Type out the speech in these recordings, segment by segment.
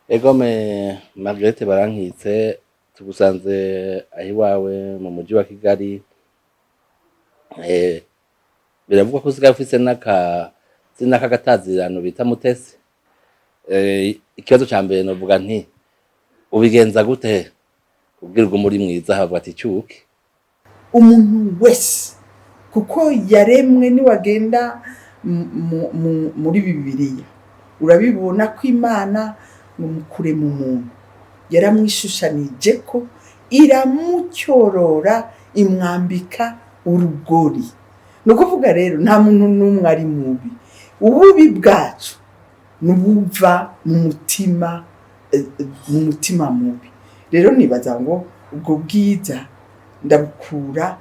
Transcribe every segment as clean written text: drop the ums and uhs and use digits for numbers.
Egome Marguerite Barankitse, tugusanze aho iwawe mu muji wa Kigali. Biravugwa ko usigaye ufise n'akazina k'agatazirano bita Mutesi. Ikibazo ca mbere novuga nti ubigenza gute kugira ugume uri mwiza, havuga ati cuke? Umuntu wese kuko yaremwe, niwagenda muri Bibiliya urabibona ko Imana ngo mu kurema umuntu yaramwishushanije, ko iramutyorora, imwambika urugori. Ni ukuvuga rero nta muntu n'umwe ari mubi. Ububi bwacu nubuva mu mutima, mu mutima mubi. Rero nibaza ngo ubwo bwiza ndabukura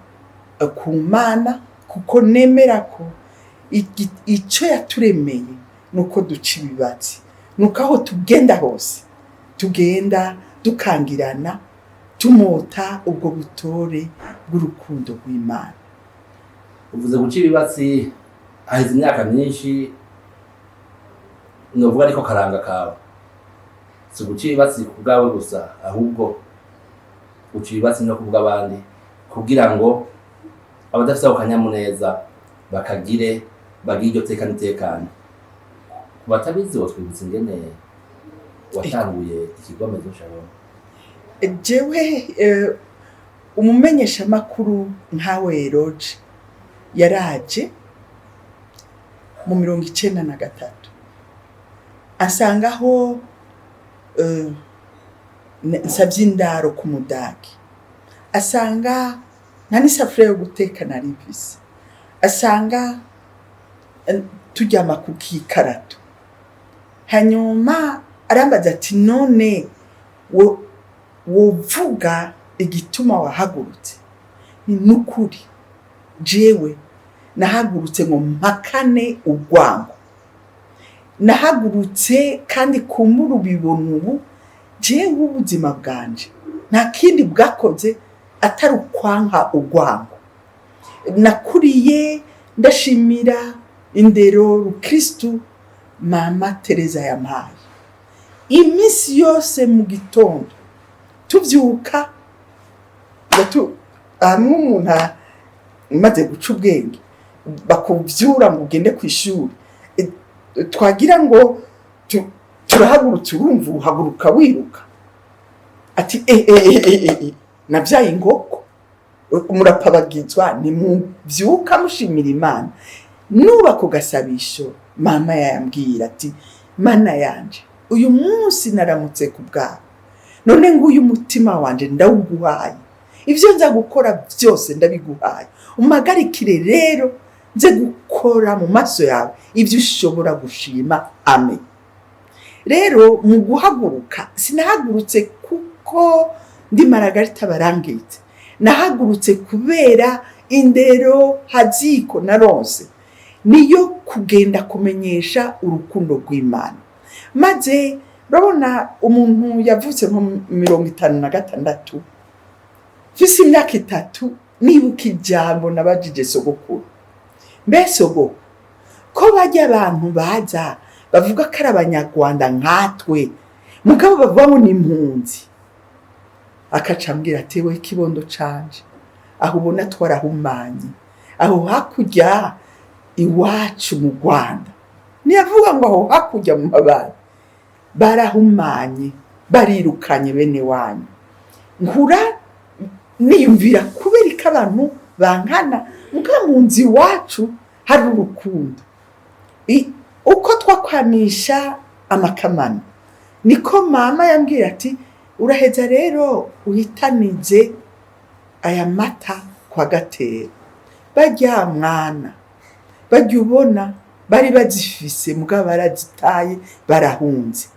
ku Mana, kuko nemera ko ico yaturemeye nuko duca ibibatsi, nuko aho tugenda hose tugenda dukangirana, tumota ubwo butore bw'urukundo rw'Imana. Uvuze guca ibibatsi, haheze imyaka myinshi novuga, ariko karanga kawe si guca ibibatsi ku bwawe gusa, ahubwo guca ibibatsi no ku bw'abandi, kugira ngo abadafise ako kanyamuneza bakagire, bagire iryo teka n'itekane. Ku batabizi, wotwibutsa ingene watanguye ikigo Maison Shalom? Jewe umumenyeshamakuru nkawe Roje yaraje mu 93, asangaho nsavye indaro ku Mudagi, asanga nta n'isafuriya yo guteka nari mfise, asanga turyama ku kikarato. Hanyuma arambaza ati: "None wovuga igituma wahagurutse?" Ni nukuri jewe nahagurutse ngo mpakane urwango. Nahagurutse kandi kumbura ubibona ubu, jewe ubuzima bwanje nta kindi bwakoze atari ukwanka urwango. Nakuriye ndashimira indero rukristu Mama Tereza yampaye. Iminsi yose mu gitondo tuvyuka, hamwe umuntu amaze guca ubwenge bakuvyura ngo ugende ku ishuri, twagira ngo turahagurutse, urumva uhaguruka wiruka ati: "Eh, eh, eh, eh, eh, eh, navyaye inkoko, murapabagizwa, nimuvyuka mushimira Imana." Nuba ku gasabisho mama yambwira ati: "Mana yanje, uyu munsi naramutse ku bwawe, none nguyu umutima wanje ndawuguhaye, ibyo nza gukora byose ndabiguhaye, umpagarikire rero nze gukora mu maso yawe ibyo ushobora gushima, amen." Rero mu guhaguruka, sinahagurutse kuko ndi Maragarita Barangitse, nahagurutse kubera indero haziko naronse, niyo kugenda kumenyesha urukundo rw'Imana. Maze urabona umuntu yavutse nko 56, mfise imyaka 3, nibuka ijambo nabajije sogokuru: "Mbe sogokuru, ko bajya abantu baza bavuga ko ari Abanyarwanda nkatwe, mugabo bavuga ngo ni impunzi?" Akaca ambwira ati: "We kibondo canje, aho ubona twarahumanye, aho hakurya iwacu mu Rwanda." Ntiyavuga ngo aho hakurya mu mabara, barahumanye, barirukanye bene wanyu. Nkura niyumvira kubera ko abantu bankana, muga mu nzu iwacu hari urukundo. Uko twakwamisha amakamano, niko mama yambwira ati: "Uraheza rero uhitanize aya mata kwa Gatera, barya mwana barya ubona bari bazifise, mugabo barazitaye, barahunze."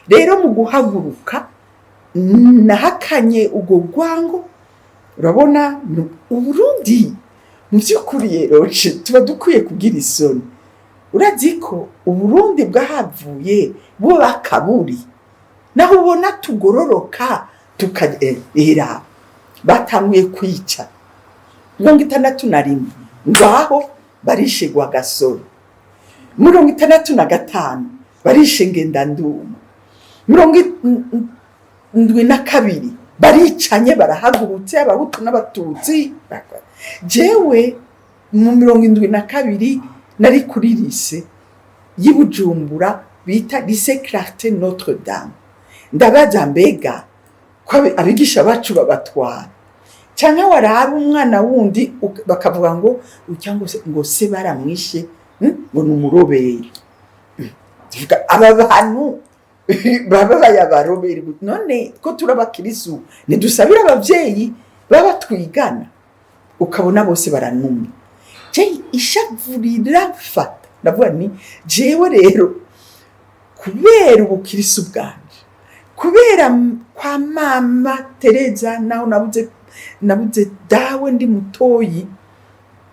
Rero mu guhaguruka nahakanye ubwo rwango. Urabona Uburundi mu by'ukuri rero tuba dukwiye kugira isoni. Urazi ko Uburundi bwahavuye buba kaburi, naho ubona tugororoka tukagera batanguye kwica 61, ngaho barishegwa Gasoro, 65 barishe Ngendanduma. 72 baricanye, barahagurutse, Abahutu n'Abatutsi. Jewe mu 72 nari kuri lycée y'i Bujumbura bita Lycée Clarté Notre Dame. Ndabaza: mbega ko abigisha bacu babatwara, cyangwa waraba umwana wundi bakavuga ngo cyangwa se ngo se baramwishe, ngo ni umuroberi. Tuvuga, aba bantu baba bayabaroberi, none ko turi abakirisu ntidusabira ababyeyi baba twigana? Ukabona bose baranumye. Je ishavu riramfata, ndavuga ni jewe rero kubera ubukirisu bwanje, kubera kwa mama Tereza, naho nabuze dawe ndi mutoyi,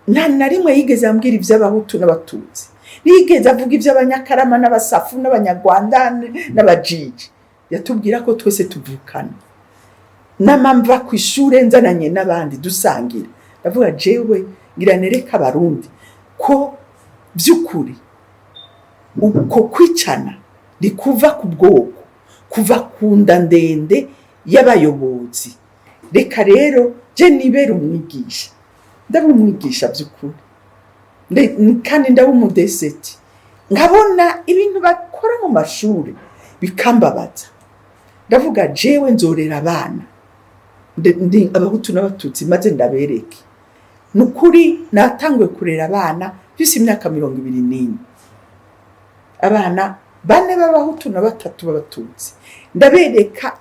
nta na rimwe yigeze ambwira iby'Abahutu n'Abatutsi, ntiyigeze avuga iby'Abanyakarama n'Abasafu n'Abanyarwanda n'Abajiji. Yatubwira ko twese tuvukana. Namamva ku ishure nzananye n'abandi dusangira. Ndavuga: jewe ngira nereka Abarundi ko by'ukuri uko kwicana ni kuva ku bwoko, kuva ku nda ndende y'abayobozi. Reka rero je nibera umwigisha. Ndaba umwigisha by'ukuri, kandi ndaba umudeseti, nkabona ibintu bakora mu mashuri bikambabaza. Ndavuga: jewe nzorera abana ndi Abahutu n'Abatutsi, maze ndabereke. Ni ukuri natanguye kurera abana mfise imyaka 24, abana bane b'Abahutu na batatu b'Abatutsi. Ndabereka,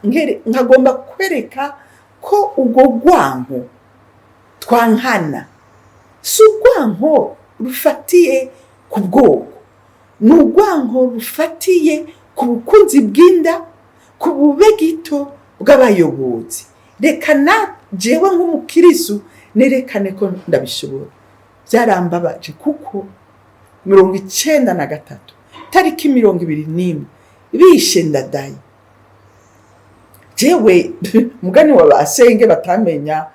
nkagomba kwereka ko ubwo rwanko twankana si urwanko rufatiye ku bwoko, ni urwanko rufatiye ku bukunzi bw'inda, ku bube gito bw'abayobozi. Reka na jewe nk'umukirisu nerekane ko ndabishobora. Byarambabaje kuko 93, tariki 21, bishe Ndadaye. Jewe mugani wa basenge batamenya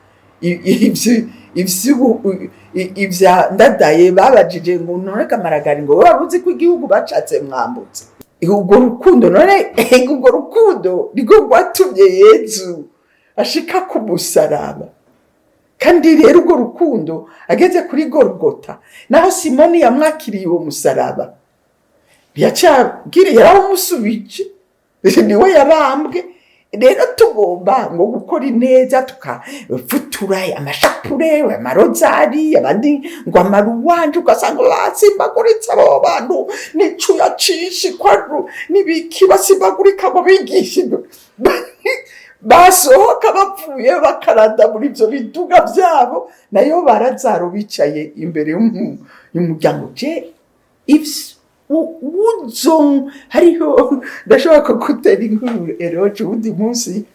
ivya Ndadaye, babajije ngo: none kamaragari, ngo wari uzi ko igihugu bacatse mwambutse? Urwo rukundo, none urwo rukundo nirwo rwatumye Yezu ashika ku musaraba. Kandi rero urwo rukundo, ageze kuri Gorgota, naho Simoni yamwakiriye uwo musaraba, ntiyacabwire, yarawumusubije, niwe yabambwe. Rero tugomba ngo gukora ineza, tukafutura amashapure, amarozari, abandi ngo amaruwanje, ugasanga basimbaguritse abo bantu n'icuya cinshi kwaru n'ibiki, basimbagurika ngo bigishe, basohoka bapfuye bakaranda muri ibyo biduga byabo, nayo barazaro bicaye imbere y'umuryango. Je ivyo uzo hariho, ndashobora kugutera inkuru eroje uwundi munsi.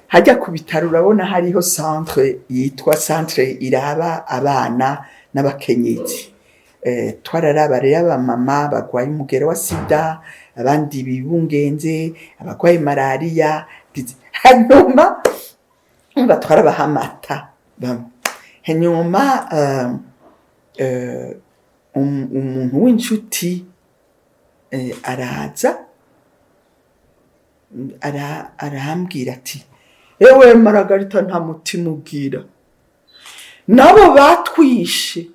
Hajya ku bitaro urabona hariho centre yitwa centre iraba abana n'abakenyezi. Twararaba rero abamama bagwaye umugera wa sida, abandi bibungenze, abagwaye malariya. Hanyuma umva twarabaha amata bamwe. Hanyuma umuntu w'inshuti araza arambwira ati: ewe Maragarita, nta mutima ugira, nabo batwishe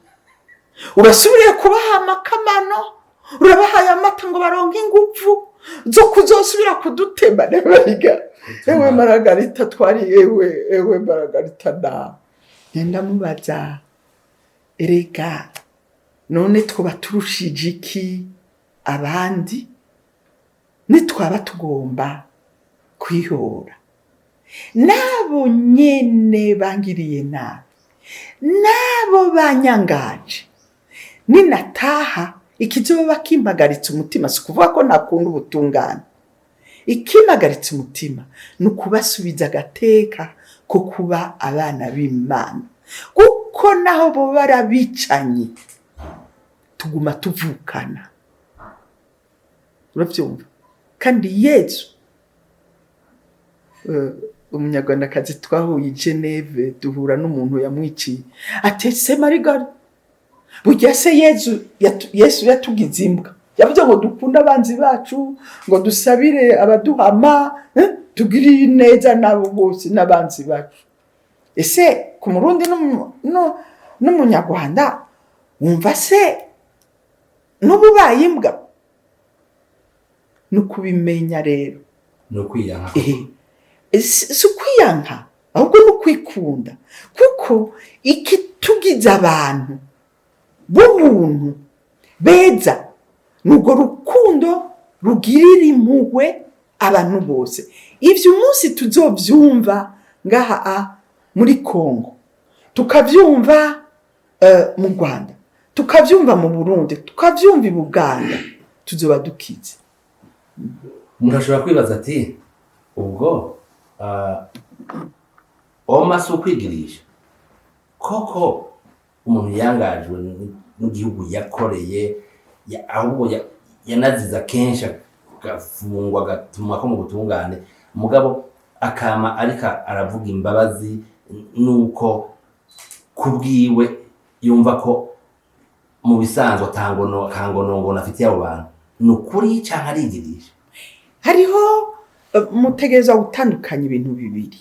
urasubiriye kubaha amakamano, urabahaye amata ngo baronke inguvu zo kuzosubira kudutema. Nebariga: ewe Maragarita, twari ewe, ewe Maragarita, nawe ndamubaza: erega none twoba turushije iki abandi nitwaba tugomba kwihora? Nabo nyene bangiriye nabi, nabo banyangaje, ninataha ikizoba kimpagaritse umutima, si ukuvuga ko ntakunda ubutungane, ikimpagaritse umutima ni ukubasubiza agateka ko kuba abana b'Imana, kuko naho bo barabicanyi tuguma tuvukana. Urabyumva? Kandi Yezu, umunyarwandakazi twahuye i Geneve, duhura n'umuntu yamwiciye, ati: ese Marigari, burya se Yezu yatugize imbwa? Yavuze ngo dukunde abanzi bacu, ngo dusabire abaduhama, tugirire neza nabo bose n'abanzi bacu. Ese ku Murundi n'Umunyarwanda wumva se n'ububaye imbwa? Ni ukubimenya rero. Ni ukwiyanka. Si ukwiyanka, ahubwo ni ukwikunda, kuko ikitugize abantu b'ubuntu beza ni urwo rukundo rugirira impuhwe abantu bose. Ivyo umunsi tuzovyumva ngaha muri Kongo, tukavyumva mu Rwanda, tukavyumva mu Burundi, tukavyumva i Buganda, tuzoba dukize. Umuntu ashobora kwibaza ati: ubwo oma si ukwigirisha koko? Umuntu yangajwe n'igihugu yakoreye, ahubwo yanaziza kenshi, agafungwa, agatumwa ko mu butungane, mugabo akama ariko aravuga imbabazi, nuko kubwiwe yumva ko mu bisanzwe atangono kangonongono afitiye abo bantu, ni ukuri canke arigirisha? Hariho mutegerezwa gutandukanya ibintu bibiri.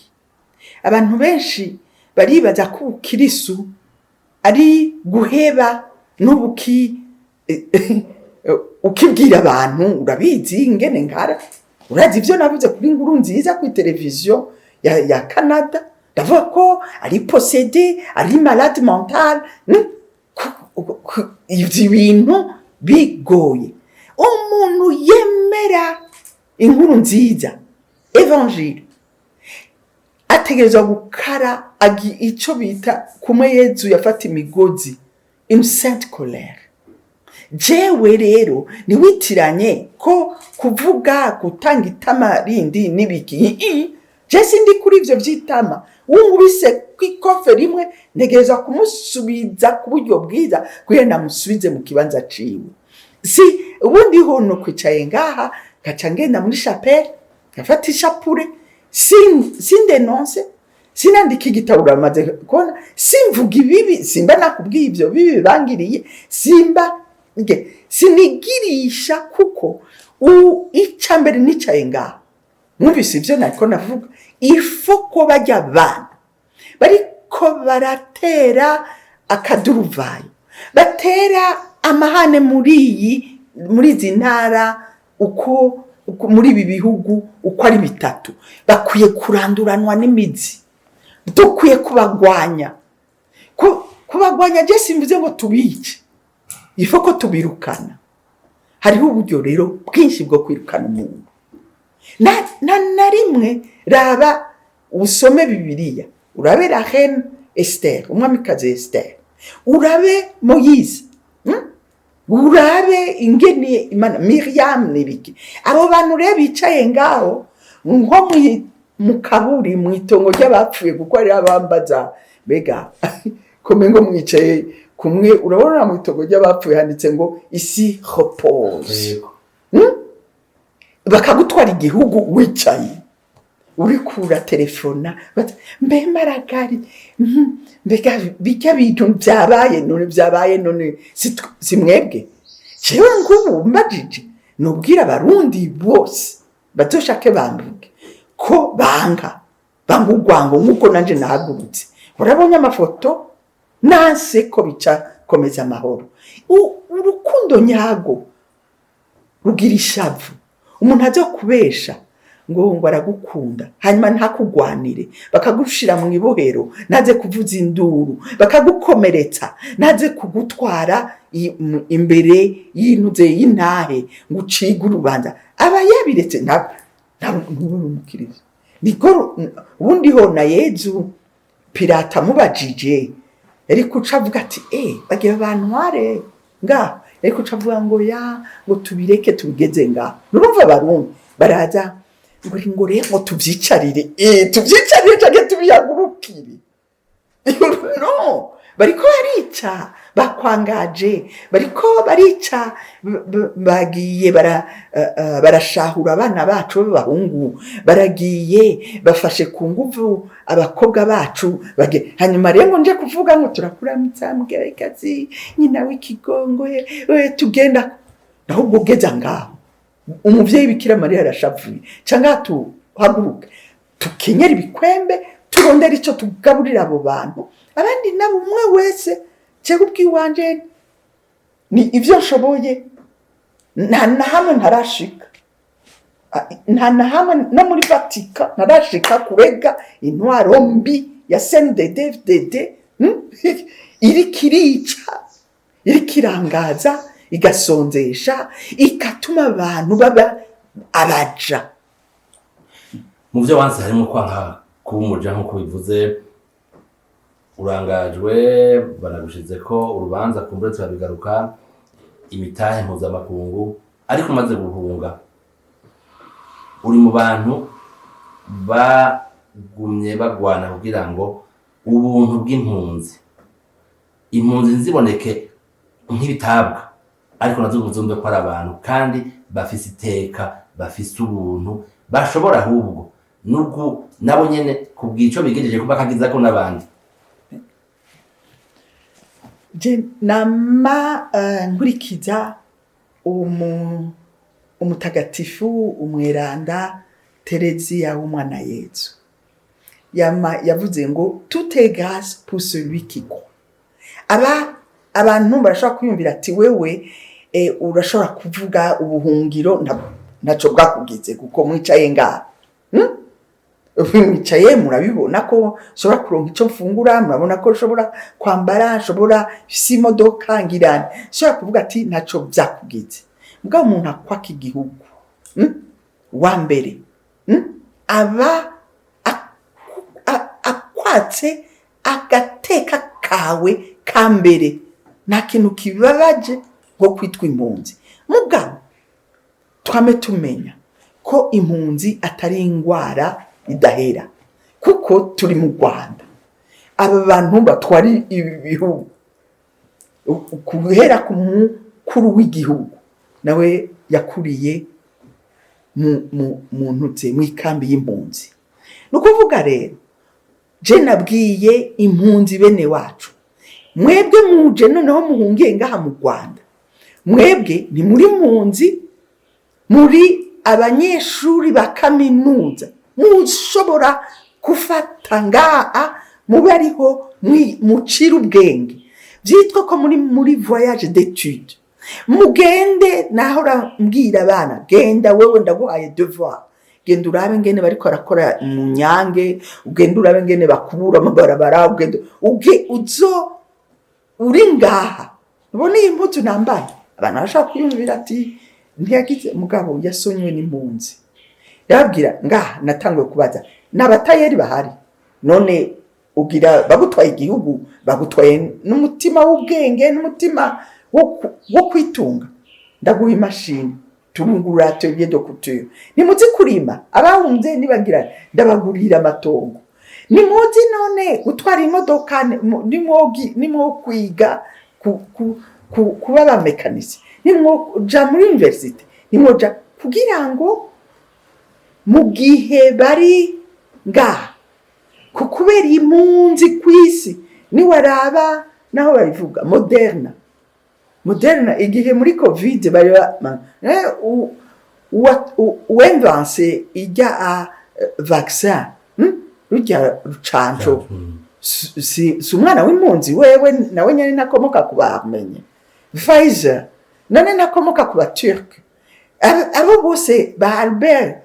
Abantu benshi baribaza ko ubukirisu ari guheba n'ubuki ukibwira abantu: urabizi ingene ngara, urazi ibyo navuze kuri Nkuru Nziza kuri televiziyo ya Canada, ndavuga ko ari possédé, ari malade mental. Ivyo bintu bigoye umuntu yemera inkuru nziza, évangile, ategerezwa gukara ico bita kumwe Yezu yafata imigozi, une sainte colère. Jewe rero ntiwitiranye ko kuvuga gutanga itama rindi n'ibiki. Je sindi kuri ivyo vy'itama. Wunkubise kw'ikofe rimwe, ntegerezwa kumusubiza ku buryo bwiza kugira ndamusubize mu kibanza ciwe. Si ubundi ho no kwicaye ngaha, ngaca ngenda muri chapelle, ngafata ishapure, sindenonse, sinandika igitabo. Uramaze kubona simvuga ibibi, simba nakubwiye ivyo bibi bangiriye, simba nge sinigirisha, kuko ica mbere nicaye ngaha mwumvise ivyo nariko navuga. Ifo ko bajya abantu bariko baratera akaduruvayo, batera amahane muri izi ntara, uko muri ibi bihugu uko ari bitatu, bakwiye kuranduranwa n'imizi. Dukwiye kubagwanya. Kubagwanya je simvuze ngo tubice, ifo ko tubirukana. Hariho uburyo rero bwinshi bwo kwirukana umuntu. Na rimwe raba usome Bibiliya, urabe la reine Esther, umwamikazi Esther, urabe Moyize, Urabe ingene Imana Miriam n'ibiki. Abo bantu rero bicaye ngaho nko mu kaburi, mu itongo ry'abapfuye, kuko hariho abambaza: mbega kome ngo mwicaye kumwe? Urabona mu itongo ry'abapfuye handitse ngo ici repose. Bakagutwara igihugu wicaye uriko uratelefona bati: mbe Maragari, mbega bijya bintu byabaye none, byabaye none si mwebwe? Jewe ngubu mbajije, nubwira Abarundi bose bazoshake bambuke ko banga urwango nk'uko nanje nahagurutse. Urabonye amafoto nanse ko bica komeza amahoro. Urukundo nyago rugira ishavu. Umuntu aza kubesha ngo aragukunda, hanyuma ntakugwanire, bakagushira mu ibohero, ntaze kuvuza induru, bakagukomeretsa, ntaze kugutwara imbere y'intuze y'intahe ngo ucige urubanza, aba yabiretse. Ntube umukiristo. Niko ubundi ho na Yezu, Pirata amubajije, yari kuca avuga ati: bagiye bantware ngaho. Yari kuca avuga ngo ya ngo tubireke tubigeze ngaho. Nurumva Abarundi baraza ngo rero ngo tuvyicarire, tuvyicarire canke tubihagurukire? No bariko barica, bakwangaje, bariko barica, bagiye barashahura abana bacu b'abahungu, baragiye bafashe ku nguvu abakobwa bacu. Hanyuma rero ngo nje kuvuga ngo turakuramutsa mugabekazi, nyina w'ikigongo, we tugenda. Ahubwo ugeze ngaho, umuvyeyi Bikira Mariya arashavuye, cyangwa tuhaguruke tukenyere ibikwembe, turondere icyo tugaburira abo bantu. Abandi nabo, umwe wese, jewe ubwiwanje ni ibyo nshoboye. Nta na hamwe ntarashika. Nta na hamwe, no muri Vatika ntarashika kurega intwaro mbi ya CNDD-FDD, Iriko irica, iriko irangaza, igasonzesha, igatuma abantu baba abaja. Mu byo wanse harimo kwanka kuba umuja, nk'uko bivuze. Urangajwe, banagushize ko urubanza, kumbure turabigaruka, imitahe mpuzamakungu. Ariko umaze guhunga, uri mu bantu bagumye bagwana kugira ngo ubuntu bw'impunzi, impunzi ntiziboneke nk'ibitabwa, ariko nazo zumve ko ari abantu kandi bafise iteka, bafise ubuntu, bashobora ahubwo nubwo nabo nyene kubwico bigejeje ko bakagizako n'abandi. Je nama nkurikiza umutagatifu umweranda Tereziya w'umwana Yezu. Yama yavuze ngo: "Tout est grâce pour celui qui croit." Aba abantu barashobora kwiyumvira ati: "Wewe urashobora kuvuga ubuhungiro ntaco bwakugize kuko mwicaye ngaha, Mwicaye murabibona ko nshobora kuronka ico mfungura, murabona ko nshobora kwambara, nshobora si imodoka ngirane." Nshobora kuvuga ati ntaco vyakugize. Mugabo umuntu akwaka igihugu, Wa mbere, Aba akwatse agateka kawe ka mbere. Nta kintu kibabaje nko kwitwa impunzi. Mugabo twame tumenya ko impunzi atari ingwara idahera, kuko turi mu Rwanda. Aba bantu batwara ibi bihugu, guhera ku mukuru w'igihugu, nawe yakuriye mu ntutse mu ikambi y'impunzi. Ni ukuvuga rero, je nabwiye impunzi bene wacu: mwebwe muje noneho muhungiye ngaha mu Rwanda, mwebwe ni muri mpunzi, muri abanyeshuri ba kaminuza, mushobora gufata ngaha mube ariho mucira ubwenge, byitwa ko muri voyage d'étude. Mugende, naho mbwira abana: "Genda wewe, ndaguhaye devoir, genda urabe ngene bariko barakora mu nyange, ugende urabe ngene bakubura amabarabara, ugende uge uzo uri ngaha." Ubona iyi mpuzu nambaye, abantu bashobora kwiyumvira ati ntiyagize, mugabo yasonywe n'impunzi. Ndababwira ngaha, natanguye kubaza ni abatayeri bahari. None ugira bagutwaye igihugu, bagutwaye n'umutima w'ubwenge n'umutima wo kwitunga. Ndaguha imashini, turungurura atelier de couture. Nimuzi kurima, abahunze nibagira, ndabagurira amatongo. Nimuzi none gutwara imodoka, nimwo kwiga kuba ba mécanicien, nimwoja muri université, nimwoja kugira ngo mu gihe bari ngaha, ku kubera impunzi kw'isi, niwaraba naho babivuga Moderna. Moderna, igihe muri COVID bari uwemvanse ijya a vaccin, Rujya rucanco, si umwana w'impunzi wewe? Nawe nyene ntakomoka ku bamenye Pfizer? None ntakomoka ku baturke? Abo bose ba Albert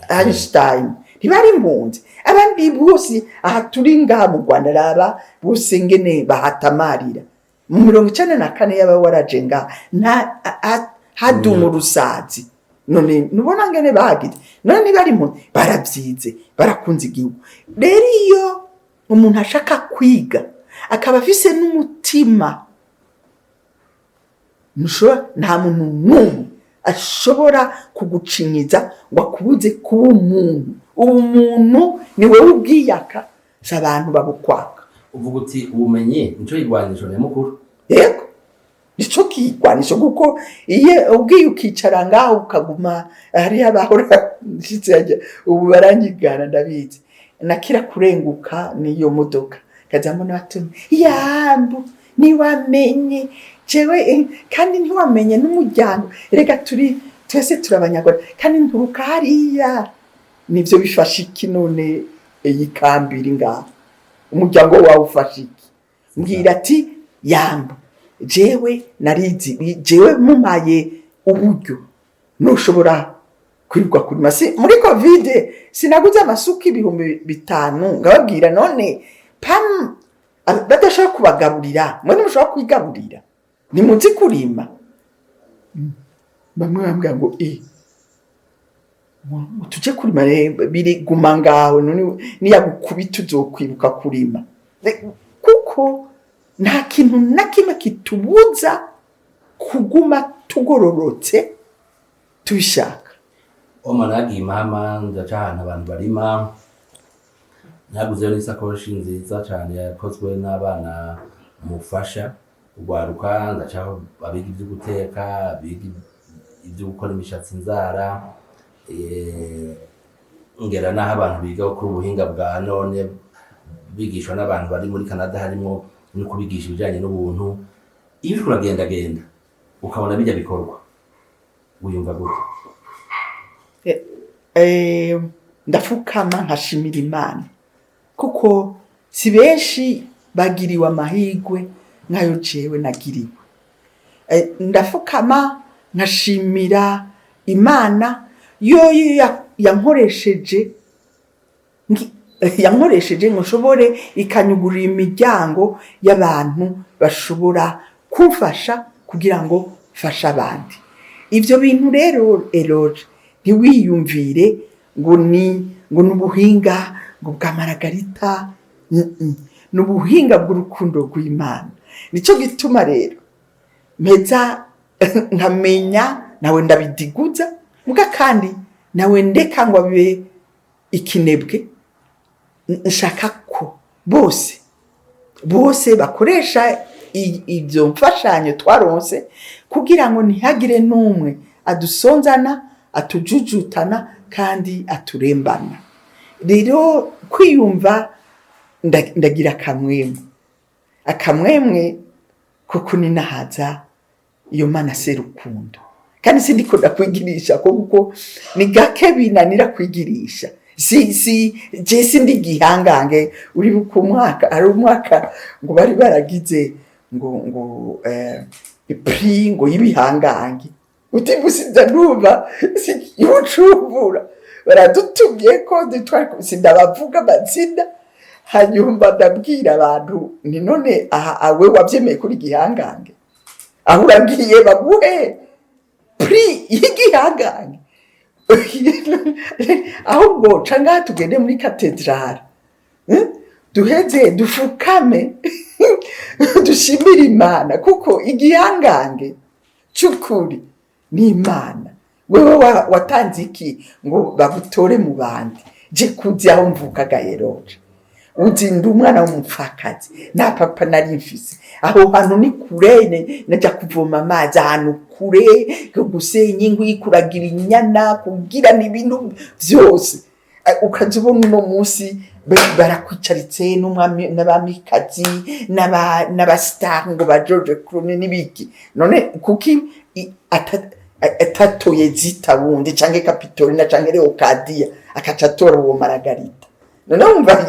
Einstein ntibari impunzi? Abandi bose aha turi ngaha mu Rwanda, raba bose ngene bahatamarira mu 94, yaba waraje ngaha nta haduma urusazi. None nubona ngene bagize? None ntibari impunzi? Barabyize, barakunze igihugu. Rero iyo umuntu ashaka kwiga, akaba afise n'umutima, nta muntu n'umwe ashobora kugucinyiza ngo akubuze kuba umuntu. Ubumuntu ni wowe ubwiyaka, si abantu babukwaka. Uvuga uti ubumenyi nico kigwanisho nyamukuru. Yego, nico kigwanisho, kuko iyo ubwiye ukicara ngaho ukaguma hariya, abahora nshitsi hajya ubu baranyigana, ndabizi, nakira kurenguka niyo modoka kaza mbona batumye yambu. Ntiwamenye jewe, kandi ntiwamenye n'umuryango. Reka turi twese turi Abanyarwanda kandi nturuka hariya. Nivyo bifasha iki none iyi kambi iri ngaha? Umuryango wawe ufasha iki? Mbwira ati yamba jewe narizi, jewe mumaye uburyo ntushobora kwirirwa kurima. Si muri COVID sinaguze amasuka 5000 ngababwira none pam badashobora kubagaburira, mwe ntimushobora kwigaburira, ntimuzi kurima. Bamwe bambwira ngo ngo tuje kurima rero, biri guma ngaho none niyagukubita uzokwibuka kurima. Kuko nta kintu na kimwe kitubuza kuguma tugororotse tubishaka. Oma nagiye Mahama, ndaca ahantu abantu barima, naguzeyo n'isakoshi nziza cane yakozwe n'abana mufasha urwaruka. Ndacaho abiga ivyo guteka, abiga ivyo gukora imishatsi, inzara, ngera n'aho abantu biga gukora ubuhinga bwa none bigishwa n'abantu bari muri Canada, harimwo no kubigisha ibijanye n'ubuntu. Iyo uriko uragendagenda ukabona bijya bikorwa, wiyumva gute? Ndafukama nkashimira Imana, kuko si benshi bagiriwe amahirwe nk'ayo jewe nagiriwe. Ndafukama nkashimira Imana yoyo yankoresheje yankoresheje ngo nshobore, ikanyugurira imiryango y'abantu bashobora kumfasha kugira ngo mfashe abandi. Ivyo bintu rero, Eloge, ntiwiyumvire ngo ni ubuhinga ngo bwa Maragarita. Ni ubuhinga bw'urukundo rw'Imana. Nico gituma rero mpeza nkamenya nawe ndabidiguza muga, kandi nawe ndeka ngo abe ikinebwe. Nshaka ko bose bose bakoresha ibyo mfashanyo twaronse kugira ngo ntihagire n'umwe adusonzana, atujujutana kandi aturembana. Rero kwiyumva ndagira akamwemwe, akamwemwe kuko ninahaza iyo Mana serukundo, kandi sindiko ndakwigirisha ko, kuko ni gake binanira kwigirisha. Si je sindi gihangange. Uri ku mwaka, hari umwaka ngo bari baragize ngo prix ngo y'ibihangange, utibusiza ndumva si ibucumbura baradutumye ko sindabavuga amazina. Hanyuma ndabwira abantu ni none aha awe wabyemeye kuri gihangange, aho uragiye baguhe prix y'igihangange? Ahubwo ca ngaha tugende muri katedrale, Duheze dufukame dushimire Imana, kuko igihangange c'ukuri ni Imana. Wewe watanze iki ngo bagutore mu bandi? Je kuzi aho mvuka gaheroje, uzi ndi umwana w'umupfakazi, nta papa nari mfise. Aho hantu ni kure, najya kuvoma amazi ahantu kure, gusenya inkwi, kuragira inyana, kugira n'ibintu vyose. Ukaza ubona uno munsi barakwicaritse n'umwami n'abamikazi n'abasitari ngo ba George Clooney n'ibiki. None kuki atatoye Zita wundi canke Kapitolina canke Leokadiya, akaca atora uwo Maragarita? None wumva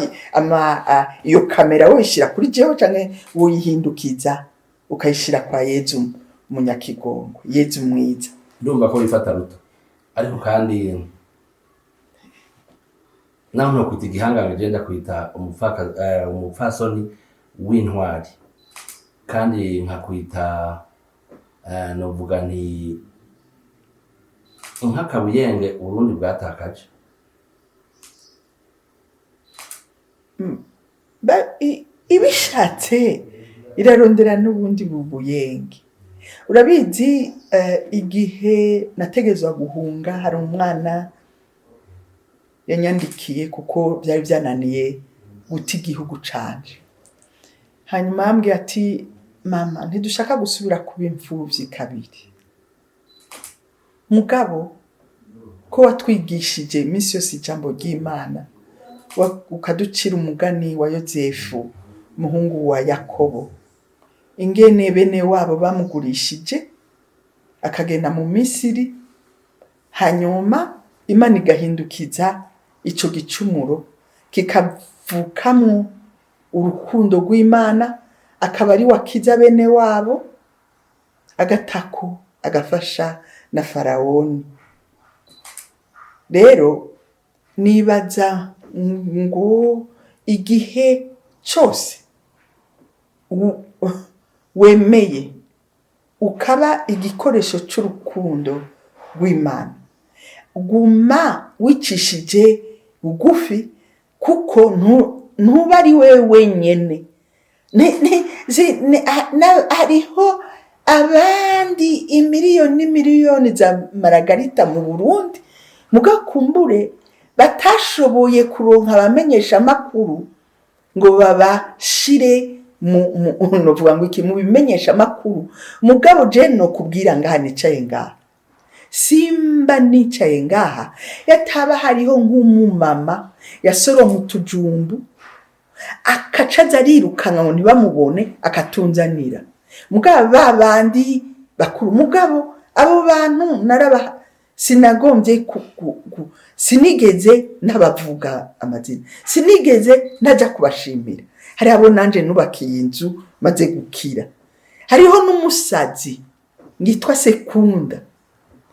iyo kamera woyishira kuri jewe canke woyihindukiza ukayishira kwa Yezu Munyakigongo, Yezu mwiza? Ndumva ko wifata ruto, ariko kandi naho ntokwita igihangange, je ndakwita umupfasoni w'intwari, kandi nkakwita novuga nti nk'akabuyenge Uburundi bwatakaje. Ibishatse irarondera n'ubundi bubuyenge. Urabizi, igihe nategezwa guhunga, hari umwana yanyandikiye kuko byari byananiye guta igihugu canje. Hanyuma yambwiye ati: "Mama, ntidushaka gusubira kuba imfuvyi kabiri. Mugabo ko watwigishije iminsi yose ijambo ry'Imana, ukaducira umugani wa Yozefu umuhungu wa Yakobo." Ingene bene wabo bamugurishije akagenda mu Misiri, hanyuma Imana igahindukiza ico gicumuro kikavukamwo urukundo rw'Imana, akaba ari wakiza bene wabo agatako agafasha na Farawoni. Rero nibaza ngo igihe cose wemeye ukaba igikoresho c'urukundo rw'Imana, guma wicishije bugufi, kuko ntuba ari wewe wenyene. Hariho abandi imiliyoni n'imiliyoni za Maragarita mu Burundi, mugakumbure batashoboye kuronka abamenyesha amakuru ngo babashire mu novuga ngo iki, mu bimenyesha amakuru. Mugabo je no kubwira ngaha nicaye ngaha, simba nicaye ngaha yataba hariho nk'umumama yasoroma utujumbu akacaza arirukanka ngo ntibamubone akatunzanira. Mugabo ba bandi bakuru, mugabo abo bantu narabaha, sinagombye sinigeze nabavuga amazina, sinigeze naja kubashimira. Hari abo nanje nubakiye inzu maze gukira. Hariho n'umusazi ngitwa Sekunda,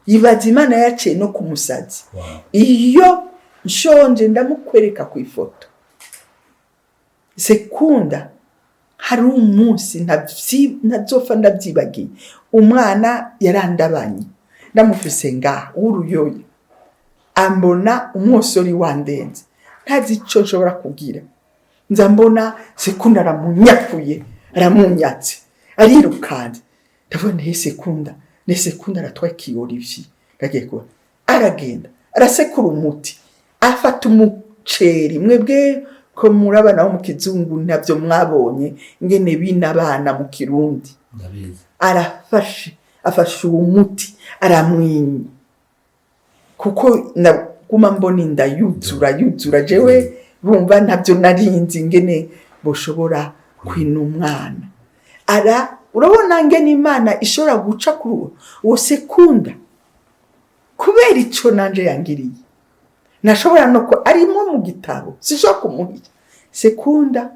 yibaza Imana yaciye no ku musazi. Iyo nshonje ndamukwereka ku ifoto. Sekunda, hari umunsi ntazopfa ndavyibagiye, umwana yarandabanye ndamufise ngaha w'uruyoyo, ambona umwosori wandenze, ntazi ico nshobora kugira, nza mbona Sekunda aramunyakuye, aramunyatse, arirukanze. Ndavuga nti Sekunda, ni Sekunda aratwaye Olivier, ndagiye kuba aragenda arasekura umuti, afata umuceri. Mwebwe ko murabana bo mu kizungu ntabyo mwabonye ingene bina abana mu Kirundi. Ndabizi. Arafashe, afashe uwo muti aramwinya, kuko naguma mbona inda yuzura yuzura. Jewe bumva ntabyo narinzi ingene boshobora kwina umwana. Ara urabona ngene Imana ishobora guca kuri uwo Sekunda, kubera ico nanje yangiriye nashobora no ko arimo mu gitabo sinshobora kumuhira. Sekunda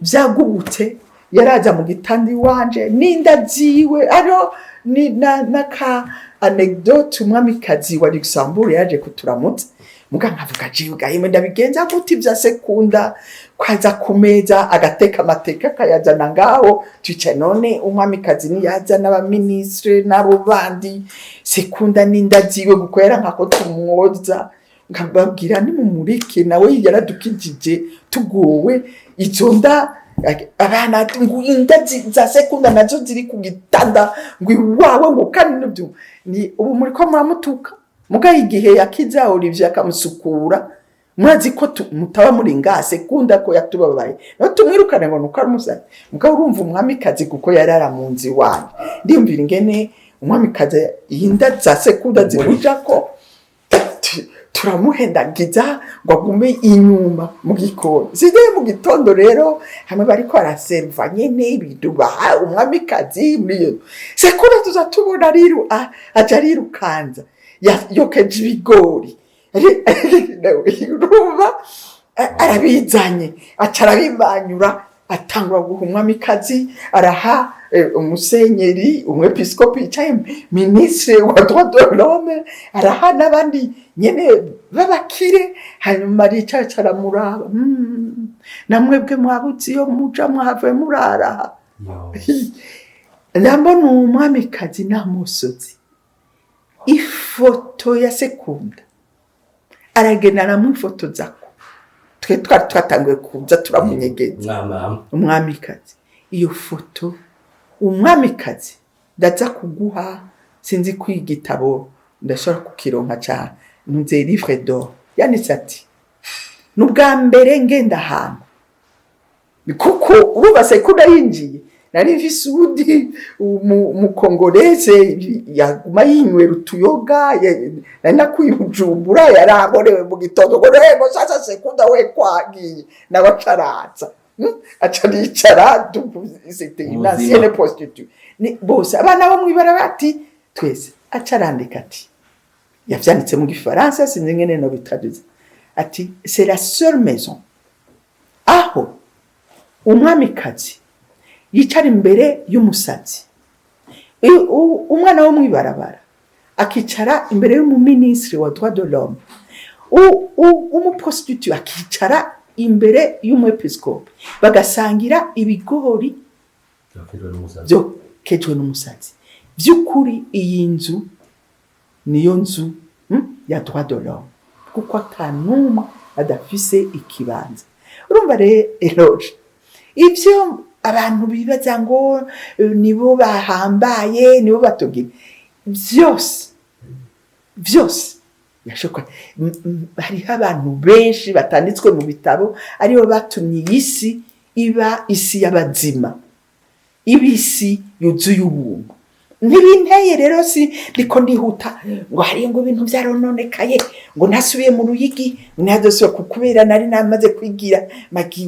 vyagubutse, yaraza mu gitanda iwanje n'inda ziwe. Aro ni naka anecdote, umwamikazi wa Luxembourg yaje kuturamutsa, muga nkavuga jewe gahimwe ndabigenza gute ivya Sekunda, kwaza ku meza agateka amateka akayazana ngaho twicaye. None umwamikazi niyaza n'abaministre n'abo bandi, Sekunda n'inda ziwe gukwera nkako tumwoza, nkababwira nimumurike nawe yaradukijije tugowe. Izo nda abana ngo inda za Sekunda nazo ziri ku gitanda ngo iwawe, ngo kandi nibyo ni ubu muri ko muramutuka. Mugaye igihe yakiza Olivier akamusukura, murazi ko mutaba muri ngaha Sekunda ko yatubabaye, no tumwirukane ngo nuko ari umusazi. Mugabo urumva umwamikazi kuko yarara mu nzu iwanyu, ndiyumvira ingene umwamikazi inda za Sekunda zimujako, turamuhendagiza ngo agume inyuma mu gikoni. Sigaye mu gitondo rero hamwe bariko baraserva nyene ibintu baha umwamikazi muri iyo Sekunda, tuza tubona aja arirukanza yokeje ibigori, urumva arabizanye, aca arabimanyura, atangura guha umwamikazi, araha umusenyeri, umwepiskopi yicaye, ministre wa droit de l'homme, araha n'abandi nyene b'abakire. Hanyuma aricara aca aramuraba: Namwebwe mwabuze iyo muja, mwahavuye muraraha." Yo. Ndabona umwamikazi n'amusozi ifoto ya Sekunda, aragenda aramwifotozako. Twe twari twatanguye kuza turamunyegeza. Mwamama. Umwamikazi, iyo foto umwamikazi ndaza kuguha, sinzi ko igitabo ndashobora kukironka cyane, ntuze livre d'or, yanditse ati ni ubwa mbere ngenda ahantu, kuko urumva Sekunda yinjiye nari mfise uwundi umukongolese yaguma yinywera utuyoga, nari nakuye i Bujumbura, yaraborewe mu gitondo ngo rego sasa Sekunda we kwagiye, nawe acaraza. Aca aricara. C'était une Ubuzima. ancienne prostituée. Ni bose abana bo mwibara bati twese. Aca arandika ati, yavyanditse mu Gifaransa, sinzi ngene no bitraduza, ati: "C'est la seule maison aho umwamikazi yicara imbere y'umusazi, umwana wo mwibarabara akicara imbere y'umuminisitiri wa droit de l'homme, umuprostituée akicara imbere y'umwepiskopi, bagasangira ibigori Byokejwe n'umusazi." Byokejwe n'umusazi. By'ukuri iyi nzu niyo nzu ya droit de l'homme, kuko atanumwe adafise ikibanza. Urumva rero ivyo abantu bibaza ngo nibo bahambaye, nibo batogira byose byose yashoka. Hariho abantu benshi batanditswe mu bitabo, aribo batumye iyi si iba isi y'abazima, iba isi yuzuye ubuntu. Ntibinteye rero, si ndiko ndihuta ngo hariyo ngo ibintu byarononekaye, ngo ntasubiye mu Ruyigi, ntadasubiye, kubera nari namaze kwigira magi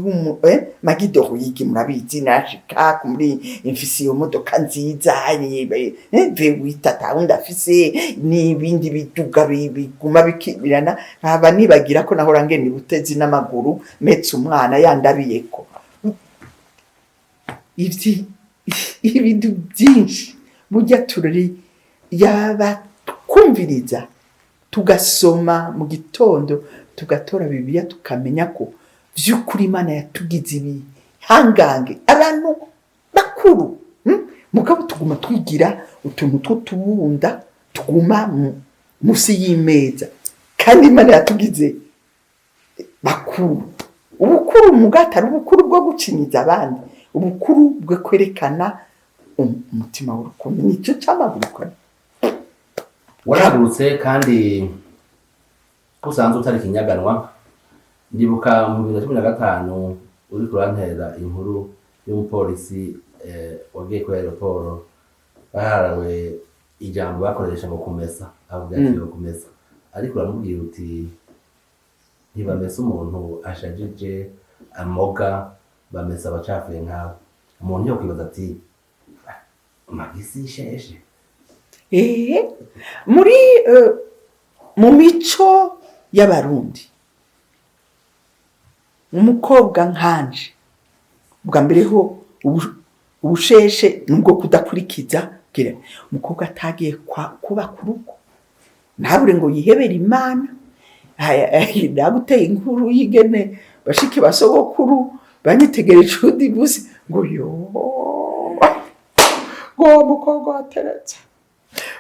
magi do Ruyigi. Murabizi, nashika muri mfise iyo modoka nziza V8, atawundi afise, n'ibindi biduga biguma bikibirana, nkaba nibagira ko nahora ngenda ibutezi n'amaguru metse umwana yandabiyeko. Ivyi ibintu byinshi burya turari yaba twumviriza, tugasoma mu gitondo, tugatora Bibiliya, tukamenya ko by'ukuri Imana yatugize ibihangange, abantu bakuru, Mugabo tuguma twigira utuntu tw'utubunda tuguma musi y'imeza, kandi Imana yatugize bakuru. Ubukuru muga atari ubukuru bwo gucinyiza abandi, ubukuru bwo kwerekana umutima w'urukundo, nicyo camagurukana. Warahagurutse kandi ko usanzwe utari ikinyaganwa. Ndibuka mu 2015 uriko urantera inkuru y'umupolisi wagiye kuri aéroport, baharawe ijambo bakoresha ngo kumesa, avuga ati ngo kumesa, ariko uramubwira uti ntibamesa umuntu ashajije amoga, bamesa abacafuye nkawe. Umuntu yokwibaza ati: "Ah, magisi isheshe." Muri mu mico y'Abarundi, umukobwa nkanje, bwa mbere ho ubusheshe nubwo kudakurikiza gira umukobwa atagiye kuba ku rugo, ntabure ngo yihebere Imana. Naguteye inkuru y'ingene bashiki ba sogokuru banyitegereje undi munsi ngo: "Yo," ngo "uwo mukobwa wateretse,"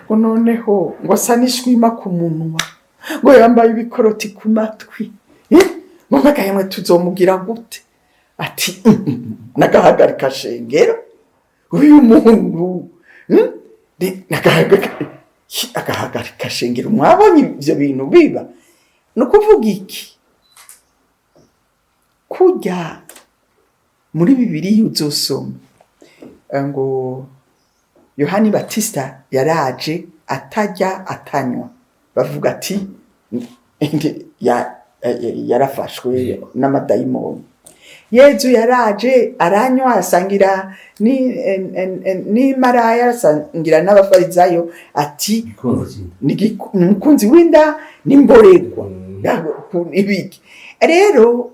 ngo "noneho," ngo "asa n'ishwima ku munwa," ngo "yambaye ibikoroti ku matwi, ngo mbega yemwe tuzomugira gute?" Ati: "Nagahagarika shengero uyu muntu, agahagarika shengero." Mwabonye ivyo bintu biba. Ni ukuvuga iki? Kurya muri Bibiliya uzosoma ngo Yohani Batista yaraje atarya atanywa, bavuga ati yarafashwe n'amadayimoni. Yezu yaraje aranywa, asangira n'imaraya, arasangira n'abafarizayo, ati Igikunzi cy'inda. Ni umukunzi w'inda n'imborerwa. Ibiki rero,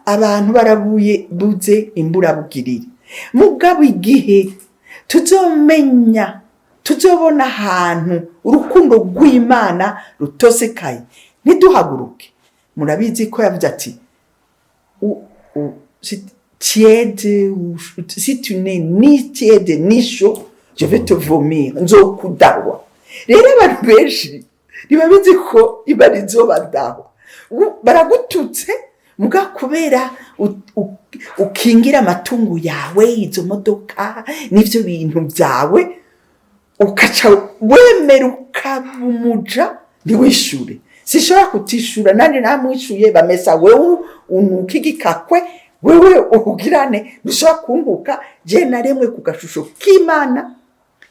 abantu barabuye buze imburabugirire. Mugabo igihe tuzomenya, tuzobona ahantu urukundo rw'Imana rutosekaye, ntiduhaguruke. Murabizi ko yavuze ati si tiède ou si tu n'es ni tiède ni chaud, je vais te vomir, nzokudahwa. Rero abantu benshi ntibabizi ko Imana izobadahwa. Baragututse, muga kubera ukingira amatungo yawe, izo modoka n'ivyo bintu byawe, ukaca wemera ukaba umuja, ntiwishure. Sishobora kutishura nanje namwishuye: "Bamesa wewe unuka igikakwe, wewe ubugirane, ntushobora kuntuka je naremwe ku gashusho k'Imana."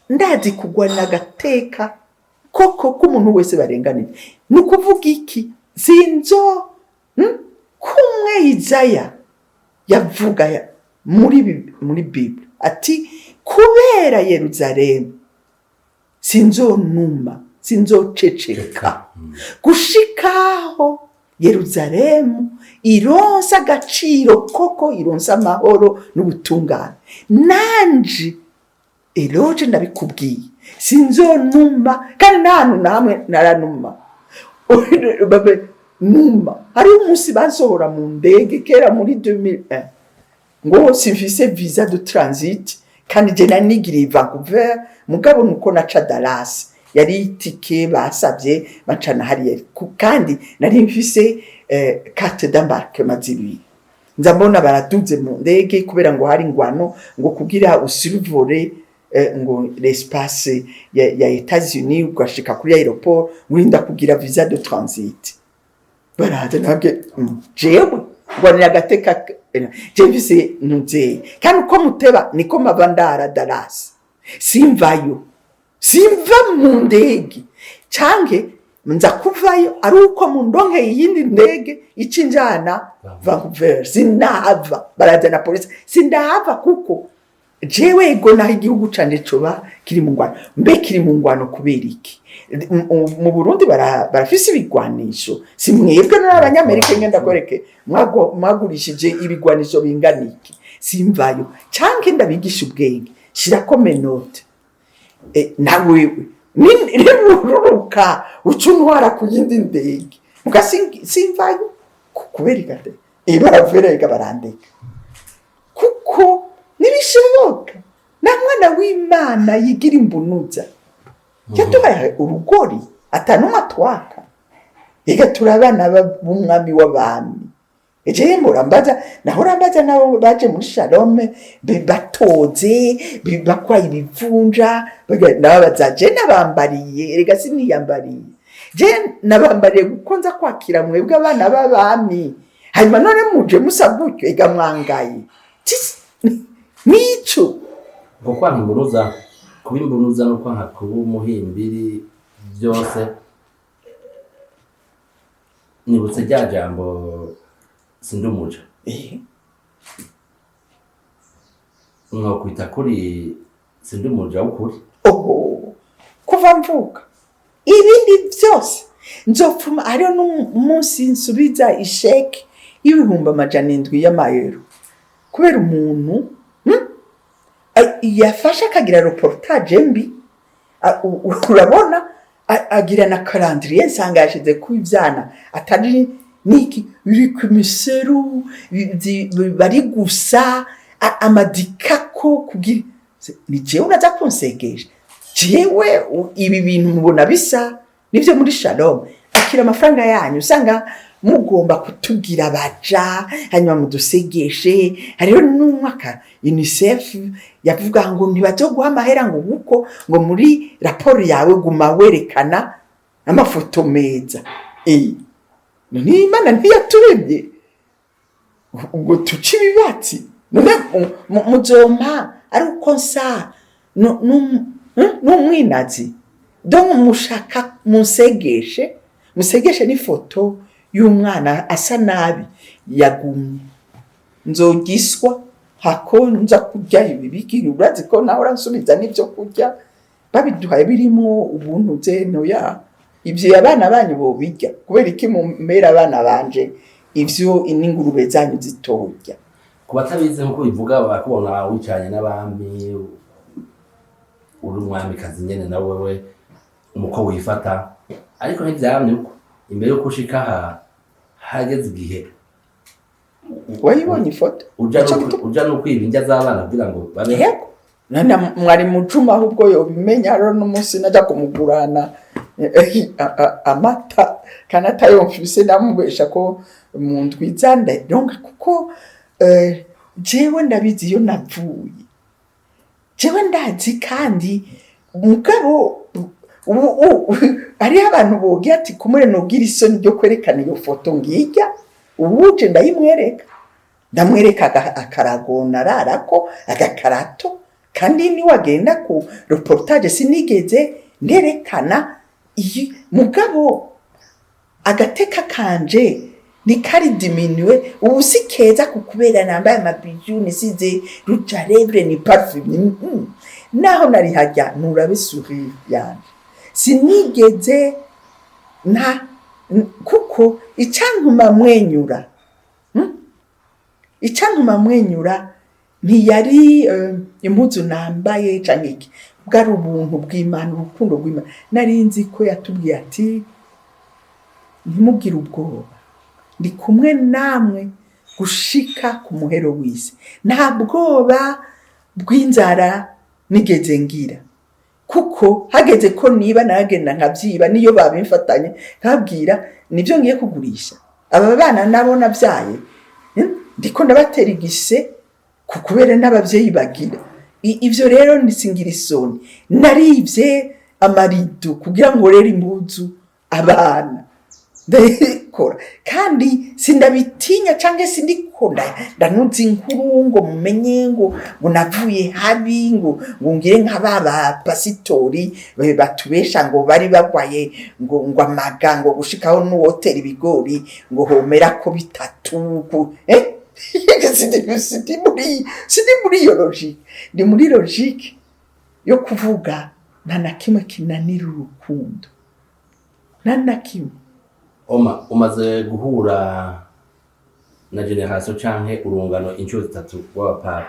Ndazi kugwana agateka koko k'umuntu wese barenganije. Ni ukuvuga iki? Sinzo, Kumwe Izaya. Yavuga muri Bible ati: "Kubera Yeruzalemu sinzonuma, sinzoceceka gushikaho Yeruzalemu ironsa agaciro koko, ironsa amahoro n'ubutungane." Nanje Eloge ndabikubwiye, sinzonuma, kandi nta hantu namwe naranuma. Babe numa, hariho umunsi bansohora mu ndege kera muri 2001 ngo simfise visa de transit, kandi je nari nigiriye Vancouver, mugabo nuko naca Dallas, yari itike basabye bacana hariya. Kandi nari mfise carte d'embarquement zibiri. Nza mbona baraduze mu ndege kubera ngo hari ingwano, ngo kugira usurvole ngo l'espace ya États-Unis ugashika kuri aéroport urinda kugira visa de transit. Baraza nabwe jewe ngwanira agateka je mfise ntuzeyi, kandi uko muteba niko mpava ndara Dallas, simvayo, simva mu ndege, canke nza kuvayo ari uko mundonkeye iyindi ndege ica injana Vancouver. Sinahava, barazana polisi, sindahava, kuko jewe ego naho igihugu canje coba kiri mu ngwano, mbe kiri mu ngwano kubera iki? Mu Burundi barafise ibigwanisho, si mwebwe n'Abanyamerika? Ngenda kwereke mwagurishije ibigwanisho bingana iki. Simvayo, canke ndabigisha ubwenge, shirako menottes na wewe nibururuka uca untwara ku yindi ndege. Muga simvayo kubera igate ibaraverega barandeka, kuko ntibishoboka na mwana w'Imana yigira imbunuza yaduhaye urugori atanumwe atwaka. Ega turi abana b'umwami w'abami. Eje murambaza, nahora mbaza nabo baje muri Shalome batoze bakwaye ibivunja, nababaza: "Je nabambariye, erega siniyambariye, je nabambariye kuko nza kwakira mwebwe abana b'abami. Hanyuma none muje musa gutyo, ega mwangaye." Nico. Ngo kwanka imbunuza, kuba imbunuza no kwanka kuba umuhimbiri, byose nibutse rya jambo "sindi umuja". Mwokwita kuri sindi umuja w'ukuri? Oho, kuva mvuka ibindi byose nzopfuma. Hariho n'umunsi nsubiza isheke y'700,000 y'amayero kubera umuntu yafashe akagira reportage mbi. Urabona agira na calendrier, nsanga yashize ku ivyana atari niki biri ku miseru bari gusa amadikako kugira ni jewe uraza kunsegesha jewe. Ibi bintu mubona bisa nivyo muri Shalom. Akira amafaranga yanyu, usanga mugomba kutubwira baja hanyuma mudusegeshe. Hariho n'umwaka UNICEF yavuga ngo ntibazoguha amahera, ngo kuko ngo muri raporo yawe guma werekana amafoto meza. None Imana ntiyaturemye ngo tuce ibibatsi? None muzompa ari uko nsa n'umwinazi? Donc mushaka munsegeshe, musegeshe n'ifoto y'umwana asa nabi yagumye. Nzogiswa hako nza kurya ibi bikiri. Urazi ko nawe uransubiza n'ibyo kurya babiduhaye birimwo ubuntu zeno ya ivyo abana banyu bobirya. Kubera iki mumera abana banje ivyo n'ingurube zanyu zitorya? Ku batabizi, nk'uko bivuga, barakubona wicaranye n'abami, uri umwamikazi nyene na wewe umuko wifata, ariko ntivyamye uko. Imbere yuko ushika aha hageze igihe Wayibonye ifoto? uja Ico uja no kwiba indya z'abana kugira ngo babe. Yego. Nana mwari mucuma ahubwo yobimenya. Rero n'umunsi naja kumugurana amata kandi atayo mfise, namubesha ko mu ndwi iza ndaronka, kuko jewe ndabizi iyo navuye, jewe ndazi. Kandi mugabo ubu hariho abantu bogira ati kumure nogira isoni ryo kwerekana iyo foto ngirya. Ubuje ndayimwereka, ndamwereka akarago nararako, agakarato. Kandi niwagenda ku reportage sinigeze nderekana iyi, mugabo agateka kanje. Ntikari diminué. Ubu si keza ku kubera nambaye ama bijoux, nisize rouge à lèvres, ni parfum. Naho nari hajya, nurabe sourire yanje, sinigeze nta kuko icantuma mwenyura, Icantuma mwenyura ntiyari impuzu nambaye canke iki, bwari ubuntu bw'Imana, urukundo rw'Imana. Nari nzi ko yatubwiye ati: "Ntimugire ubwoba, ndi kumwe namwe gushika ku muhero w'isi." Nta bwoba bw'inzara nigeze ngira, kuko hageze ko niba naragenda nkabyiba, niyo babimfatanye nkabwira nibyo ngiye kugurisha. Aba bana nabo nabyaye, ndiko ndabatera igise ku kubera n'abavyeyi bagira. Ivyo rero nisingira isoni. Narivye amarido kugira ngo rero impuzu abana, ndabikora kandi sindabitinya, canke sindiko ndanuza inkuru ngo mumenye ngo navuye habi, ngo ngire nka ba bapasitori batubesha ngo bari bagwaye ngo amaga, ngo gushikaho n'uwotera ibigori ngo homera ko bitatu eh? Sindi muri iyo logique, ndi muri logique yo kuvuga nta na kimwe kinanira urukundo, nta na kimwe. Oma, umaze guhura na génération canke urungano inshuro zitatu rw'abapapa,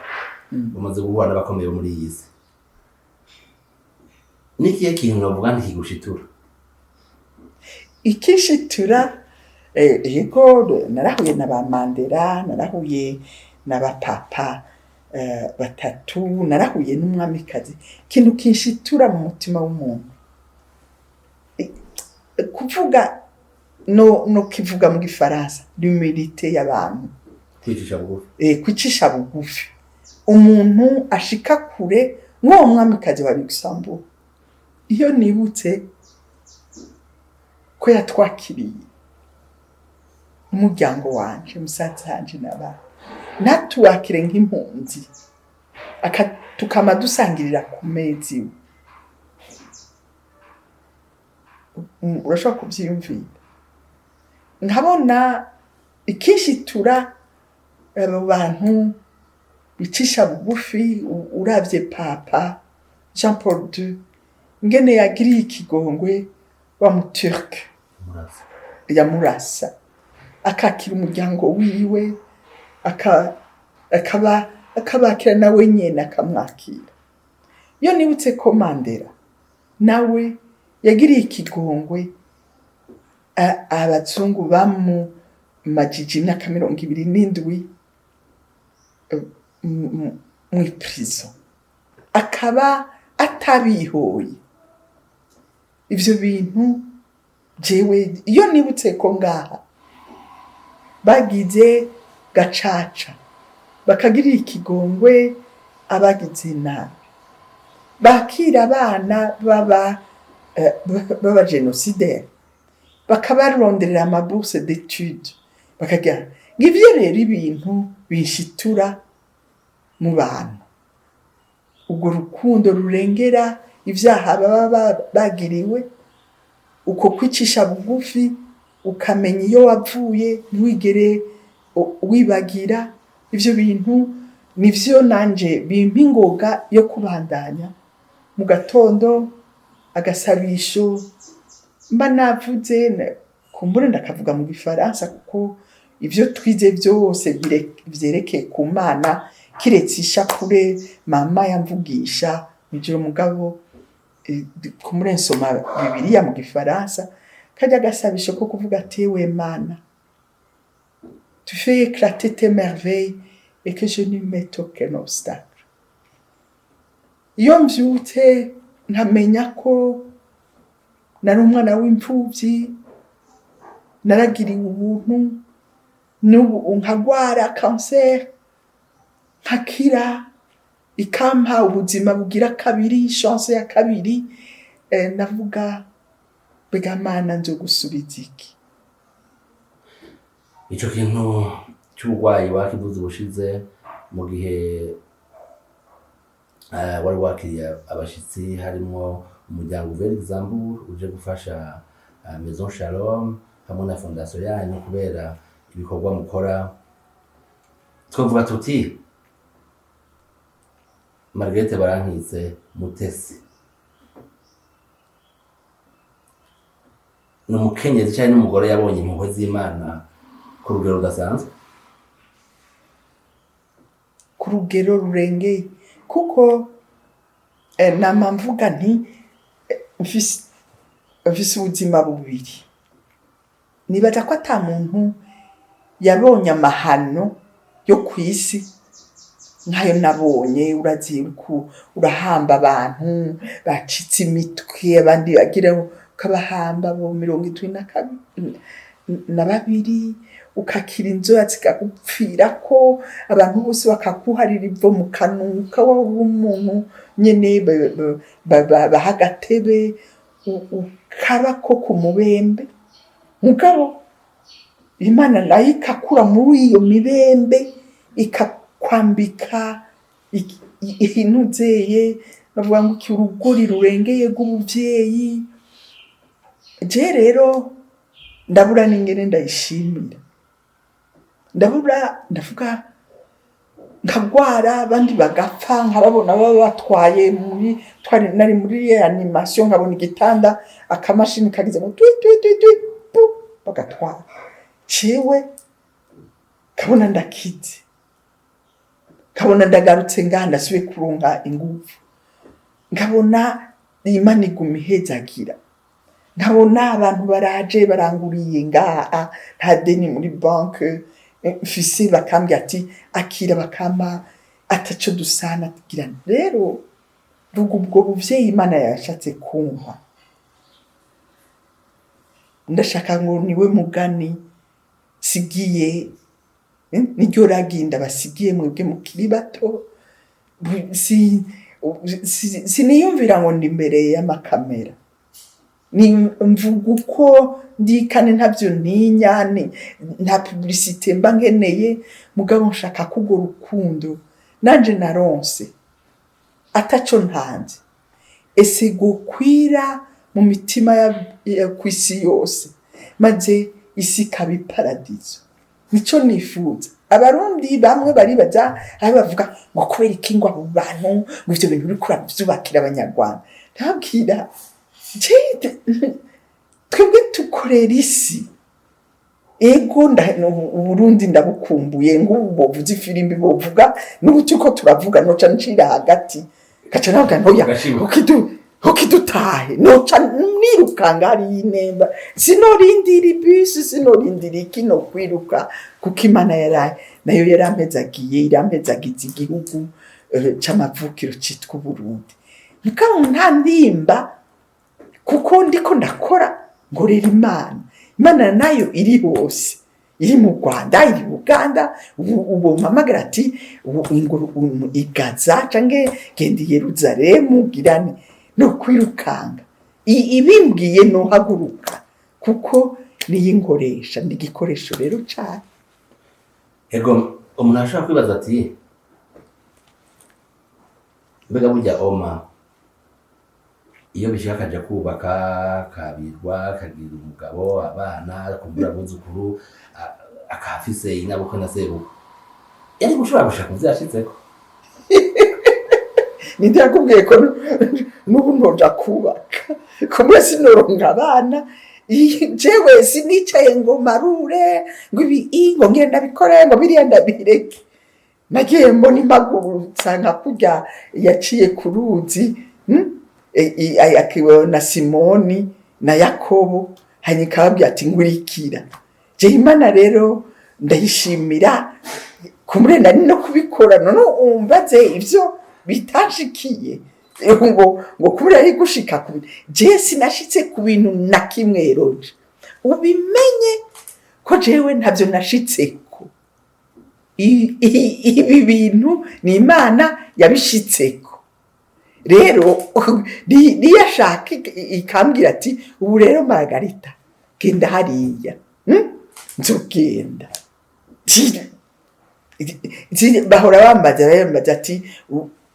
umaze guhura n'abakomeye bo muri iyi si. N'ikihe kintu novuga ntikigushitura? Ikishitura, yego, narahuye na ba Mandela, narahuye na ba papa batatu, narahuye n'umwamikazi. Ikintu kinshitura mu mutima w'umuntu, kuvuga no kivuga mu Gifaransa, l'humilité y'abantu. Kwicisha bugufi. Kwicisha bugufi, umuntu ashika kure nk'uwo mwamikazi wa Luxembourg. Iyo nibutse ko yatwakiriye umuryango wanje, musaza wanje n'abana, natuwakire nk'impunzi, tukama dusangirira ku meza iwe. Urashobora kuvyiyumvira, nkabona ikishitura abo bantu bicisha bugufi. Uravye Papa Jean Paul II ingene yagiriye ikigongwe wa muturk Murasa. Yamurasa, akakira umuryango wiwe, akaba akabakira nawe nyene akamwakira. Iyo nibutse ko Mandela nawe yagiriye ikigongwe abazungu bamumajije imyaka 27 mw'iprison, akaba atabihoye ivyo bintu. Jewe iyo nibutse ko ngaha bagize gacaca, bakagirira ikigongwe abagize nabi, bakira abana baba génocidaire, bakabaronderera ama bourse d'études, bakagira ngivyo. Rero ibintu binshitura mu bantu, urwo rukundo rurengera ivyaha baba bagiriwe, uko kwicisha bugufi, ukamenya iyo wavuye, ntiwigere wibagira ivyo bintu, nivyo nanje bimpa ingoga yo kubandanya. Mu gatondo agasabisho mba navuze, kumbure ndakavuga mu Gifaransa, kuko ivyo twize vyose vyerekeye ku Mana, kiretse ishapure mama yamvugisha mw'ijoro. Mugabo kumbure nsoma Bibiliya mu Gifaransa, karya gasabisho ko kuvuga ati: "We Mana, tu fais éclater tes merveilles et que je n'y mette aucun obstacle." Iyo mvyutse nkamenya ko nari umwana w'imfuvyi, naragiriwe ubuntu, n'ubu nkagwara kanseri nkakira, ikampa ubuzima bugira kabiri, chance ya kabiri, ndavuga: "Mbega Mana, nzogusubiza iki?" Ico kintu c'uburwayi wakivuze ubushize mu gihe wari wakiriye abashitsi, harimwo umuryango Uver Luxembourg uje gufasha Maison Shalom hamwe na fondation yanyu kubera Ibikorwa mukora, twavuga tuti Margarete Barankitse Mutesi ni umukenyezi cyangwa n'umugore yabonye impuhwe z'Imana ku rugero rudasanzwe, ku rugero rurengeye, kuko nama mvuga nti mfise ubuzima bubiri. Nibaza ko ata muntu yabonye amahano yo ku isi nkayo nabonye. Urazi urahamba abantu bacitse imitwe, abandi bagira ukabahamba bo 72, ukakira inzoya zikagupfirako, abantu bose bakakuharira ivo mu kanuka, wowe umuntu nyene baha agatebe, ukabako ku mubembe. Mugabo Imana nayo ikakura muri iyo mibembe, ikakwambika inuzeye, bavuga ngo iki urugori rurengeye rw'ubuvyeyi. Je rero ndabura n'ingene ndayishimira, ndabura, ndavuga nkagwara abandi bagapfa, nkababona baba batwaye muri twari nari muri reanimation, nkabona igitanda akamashini kagize ngo twi twi twi twi pu, bagatwara. Jewe kabona ndakize, kabona ndagarutse ngaha, ndasubiye kuronka inguvu, nkabona Imana iguma ihezagira, nkabona abantu baraje baranguriye ngaha, nta deni muri banke mfise, bakambwira ati akira, bakampa ataco dusana tugira. Rero vuga ubwo buvyeyi Imana yashatse kumpa, ndashaka ngo niwe mugani sigiye, niryo ragi ndabasigiye mwebwe mukiri bato. Siniyumvira ngo ndi imbere y'amakamera, ni mvuga uko ndi kandi ntavyo ntinya, nta publicité mba nkeneye, mugabo nshaka ko urwo rukundo nanje naronse ataco ntanze ese gukwira mu mitima ya kw'isi yose, maze isi ikaba iparadizo. Nico nifuza. Abarundi bamwe baribaza aho bavuga ngo kubera iki ngo abo bantu ngo ivyo bintu uriko uravyubakira Abanyarwanda. Ndababwira twebwe tukorera isi. Ego, Uburundi ndabukumbuye, ngubu bovuza ifirimbi, bovuga n'ubu turiko turavuga, noca ncira hagati gaca navuga ntoya ukidutahe, noca nirukanga hariya inemba, sinorindira ibisi, sinorindira iki, no kwiruka, kuko Imana yaraye nayo yarampezagiye, irampezagiza igihugu c'amavukiro citwa Uburundi. Mugabo nta ndimba, kuko ndiko ndakora ngorera Imana. Imana nayo iri hose, iri mu Rwanda, iri Uganda. Ubu mpamagara ati Igaza canke genda i Yeruzalemu, girane no kwirukanga. Ibimbwiye nohaguruka, kuko niyo inkoresha, ni igikoresho rero cane. Ego, umuntu ashobora kwibaza ati mbega burya Oma iyo bishika akaja kubaka akabirwa, akagira umugabo, abana, kumbura abuzukuru, akaba afise inabukwe na sebukwe, yari gushobora gushika kuvyo yashitseko? Ninde yakubwiye ko n'ubu ntoja kubaka? Kumwe sinoronka abana. Jewe sinicaye ngo marure ngo ibi ngo ngenda bikore ngo biriya ndabireke. Nagiye mbona impagurutsa nka kurya yaciye ku ruzi, na Simoni na Yakobo, hanyuma ikababwira ati ngurikira. Je Imana rero ndayishimira kumurenda no kubikora. None umbaze ivyo bitashikiye ngo kubera ari gushika ku, je sinashitse ku bintu na kimwe. Roje ubimenye ko jewe ntavyo nashitseko. Ibi bintu ni Imana yabishitseko. Rero niyashaka ikambwira ati ubu rero Margarita genda hariya, Nzogenda. Bahora bambaza ati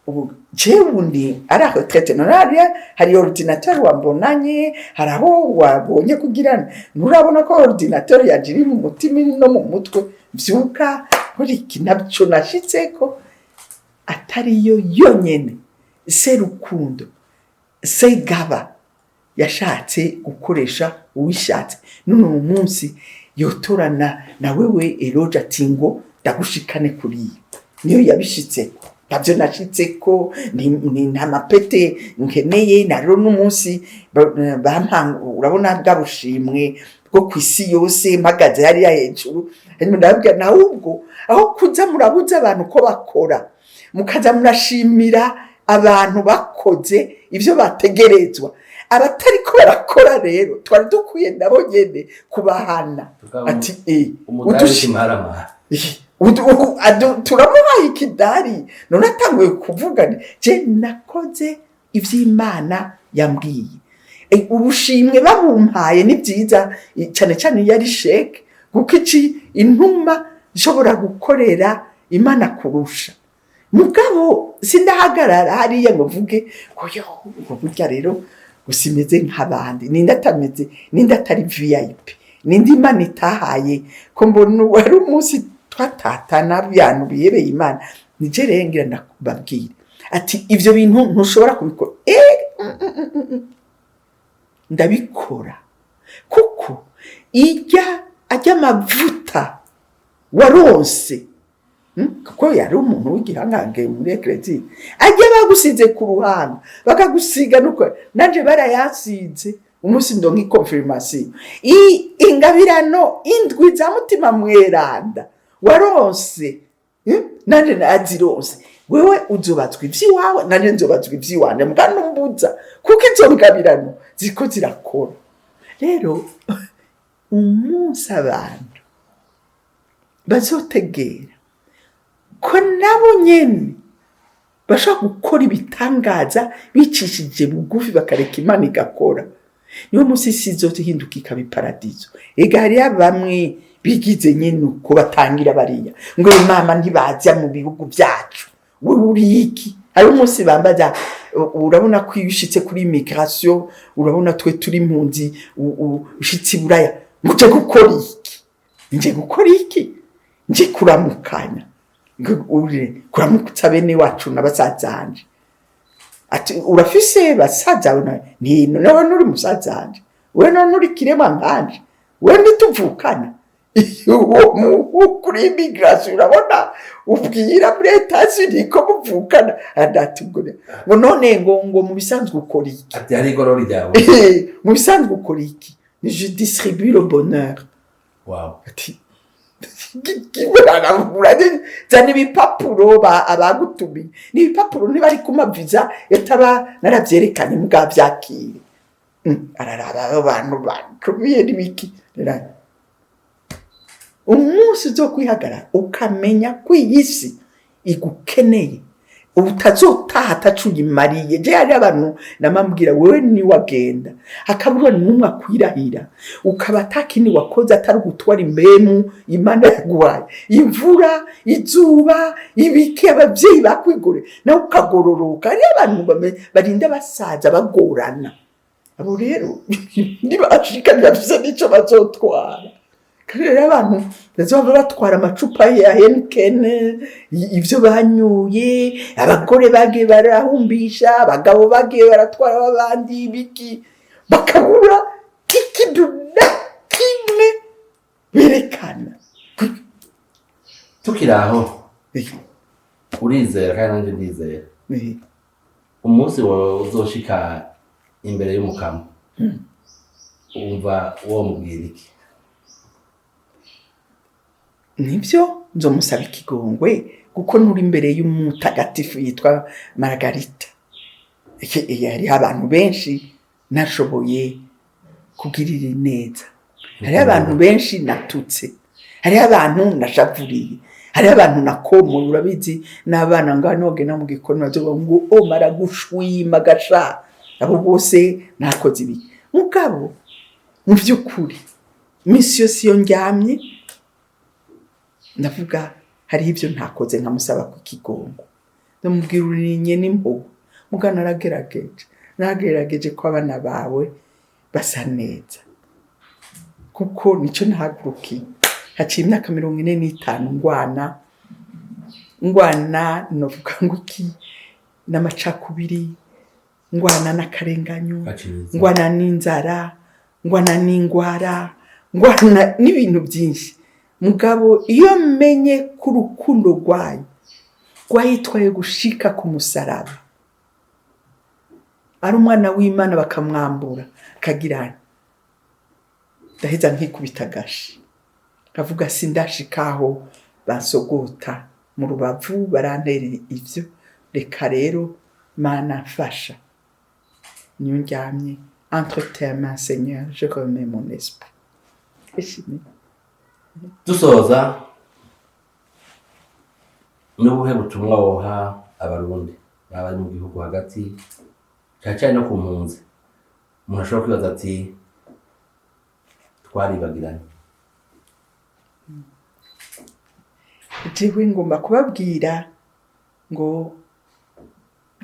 Ubu jewe ndi à la retraite. None hariya hari ordinateur wambonanye? Hari aho wabonye kugira nturabona ko ordinateur yanje iri mu mutima, iri no mu mutwe? Vyuka nkora iki, ntabyo nashitseko atariyo yonyene. Serukundo Segaba yashatse gukoresha uwishatse, none uyu munsi yotorana na wewe eroja ati ngo ndagushikane kuriya, niyo yabishitseko. Ntabyo nashitseko, ni nta mapete nkeneye. Naro n'umunsi bampa, urabona bwa bushimwe bwo ku isi yose, mpagaze hariya hejuru, hanyuma ndababwira nawe ubwo aho kuza murabuza abantu ko bakora, mukaza murashimira abantu bakoze ibyo bategerezwa, abatariko barakora rero twari dukwiye nabo nyene kubahana. Ati umudari w'ikimaramara. Turamuhaye ikidari. None atanguye kuvuga nti, je nakoze ivy'Imana yambwiye. Ubushimwe babumpaye ni byiza, cyane cyane iyo ari chèque, kuko iki intuma nshobora gukorera Imana kurusha. Mugabo sindahagarara hariya ngo mvuge ngo yo, ngo burya rero ngo simeze nk'abandi. Ninde atameze? Ninde atari VIP? Ninde Imana itahaye? Ko mbona wari umunsi twatatana byantu bihebeye Imana, nije rero ngira ndababwira ati ivyo bintu ntushobora kubikora. Ndabikora kuko ijya ajya amavuta waronse, kuko yari umuntu w'igihangange muri eklezia, ajya bagusize ku ruhanga bakagusiga, nuko nanje barayasize umunsi ndonka i confirmation. Ingabirano indwi za Mutima Mweranda waronse, nanje nazironse. Wewe uzobazwa ivy'iwawe, nanje nzobazwa ivy'iwanje, muga numbuza kuko izo ngabirano ziriko zirakora. Rero umunsi abantu bazotegera ko nabo nyene bashobora gukora ibitangaza bicishije bugufi, bakareka Imana igakora, niwo munsi isi izohinduka ikaba iparadizo. Ega hariyo bamwe bigize nyene uko batangira bariya ngo mama ntibaza mu bihugu byacu, wewe uri iki? Hari umunsi bambaza, urabona ko iyo ushitse kuri immigration, urabona twe turi impunzi, ushitse i Buraya ngo uje gukora iki? Nje gukora iki? Nje kuramukanya. Ngo ure kuramutsa bene wacu na basazanje. Ati urafise basaza bawe? Ni nawe nuri musazanje, we none uri kirema nkanje, we ntituvukana. Uwo mu kuri immigration, urabona ubwira muri Etats-Unis ko muvukana, adatubwo ngo none ngo mu bisanzwe ukora iki? Ati hari igorora ryawe. Mu bisanzwe ukora iki? Je distribue le bonheur. Ati zana ibipapuro abagutumiye ni ibipapuro ntibari kuma visa yataba naravyerekanye mbwa vyakire. Araraba abo bantu batumiye n'ibiki. Umunsi uzokwihagarara ukamenya ko iyi si igukeneye, utazotaha ataco uyimariye. Je hari abantu namambwira, wewe niwagenda hakabura n'umwe akwirahira, ukaba atakindi wakoze atari ugutwara imbemu Imana yaguhaye, imvura, izuba, ibiki, abavyeyi bakwigore, nawe ukagororoka. Hariyo abantu barinda basaza bagorana. Abo rero nibashika ntibafise n'ico bazotwara. Kandi rero abantu bazoba batwara amacupa ya Heineken, ivyo banyoye, abagore bagiye barahumbisha, abagabo bagiye baratwara abandi ibiki, bakabura ikintu na kimwe berekana. Tukiri aho, urizera kandi nanjye ndizera, umunsi wawe uzoshika imbere y'Umukama, wumva womubwira iki? Nibyo, nzomusaba ikigongwe kuko nturi imbere y'umutagatifu yitwa Margarita. Hariho abantu benshi nashoboye kugirira neza, hariho abantu benshi natutse, hariho abantu nashavuriye, hariho abantu nakomoye. Urabizi n'abana ngaho nogenda mu gikoni bazovuga ngo o maragushwima gasha. Abo bose nakoze ibi. Mugabo mu by'ukuri misi yose iyo ndyamye ndavuga hariho ibyo ntakoze, nkamusaba ku kigongo. Ndamubwira: "Urinye n'impuhwe, muga naragerageje ko abana bawe basa neza, kuko nicyo nahagurukiye." Haciye imyaka 45 ngwana, novuga ngo iki, n'amacakubiri, ngwana n'akarenganyo, Gaciriza. ngwana n'inzara, ngwana n'ingwara, ngwana n'ibintu byinshi. Mugabo iyo menye ko urukundo rwayo rwayitwaye gushika ku musaraba, ari umwana w'Imana bakamwambura akagira, ndaheza nkikubita agashi, nkavuga: "Sindashikaho bansogota mu rubavu, barantera ivyo. Reka rero, Mana mfasha." Niyo ndyamye: "Entre tes mains, Seigneur, je remets mon esprit." Ishimwe. Dusoza, n'ubuhe butumwa woha Abarundi baba bari mu gihugu hagati, cyane cyane no ku mpunzi? Umuntu ashobora kwibaza ati: "Twaribagiranye." Jewe ngomba kubabwira ngo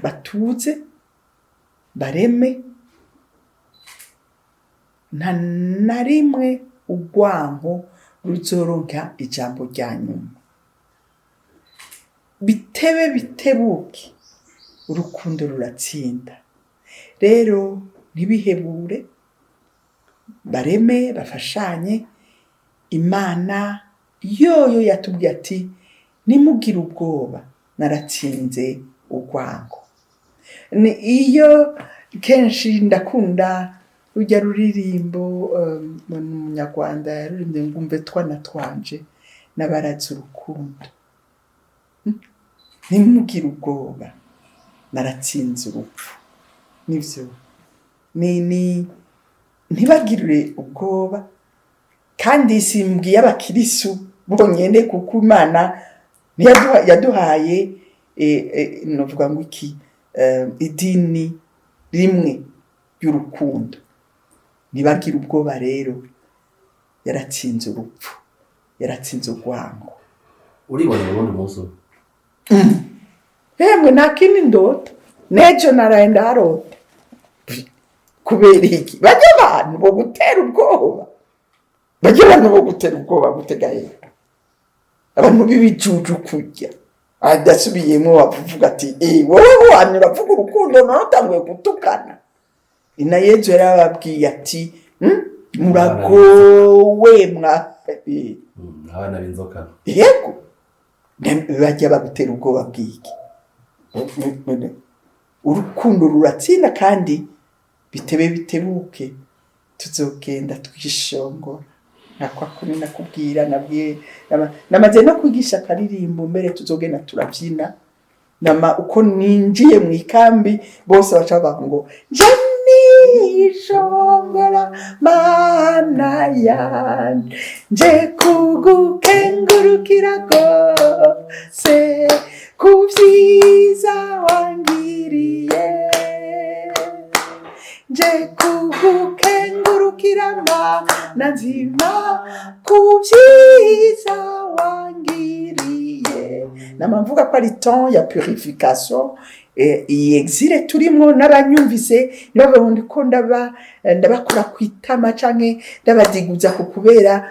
batuze, bareme. Nta na rimwe urwango ruzoronka ijambo rya nyuma. Bitebe bitebuke, urukundo ruratsinda. Rero ntibihebure, bareme, bafashanye. Imana yoyo yatubwiye ati: "Nimugire ubwoba, naratsinze urwango." Ni iyo kenshi ndakunda rujya ruririmbo, umunyarwanda yarurimbye ngo: "Umve twana twanje n'abarazi urukundo." Ntimugire ubwoba, naratsinze urupfu. Nivyo, ni ntibagirire ubwoba. Kandi simbwiye abakirisu bonyene, kuko Imana yaduhaye, novuga ngo iki, idini rimwe ry'urukundo. Ntibagire ubwoba rero, yaratsinze urupfu, yaratsinze urwango. Uribona ubundi umunsi umwe? Hemwe, nta kindi ndota. N'ejo naraye ndarota. Kubera iki? Bajya abantu bo gutera ubwoba, bajya abantu bo gutera ubwoba, gutega hepfo abantu b'ibijuju kurya adasubiyemo, bavuga ati: "Eh, wowe wanyu uravuga urukundo, none utanguye gutukana." Ina Yezu yarababwiye ati: Muragowe mwa Abana b'inzoka." Yego, bajya bagutera ubwoba bw'iki? Urukundo ruratsinda, kandi bitebe bitebuke tuzogenda twishongora nka kwa kuri nakubwira. Nabwiye, namaze no kwigisha akaririmbo mbere, tuzogenda turabyina. Nama uko ninjiye mu ikambi, bose baca bavuga ngo: "Nje nishongora, Mana yanje, nje kugukengurukira rwose ku byiza wangiriye, nje kugukengurukira, Mana nzima, ku byiza wangiriye." Nama mvuga ko ari temps ya purification. Iyi exil turimwo, n'abanyumvise ntibabone ko ndabakora ku itama canke ndabadiguza, ku kubera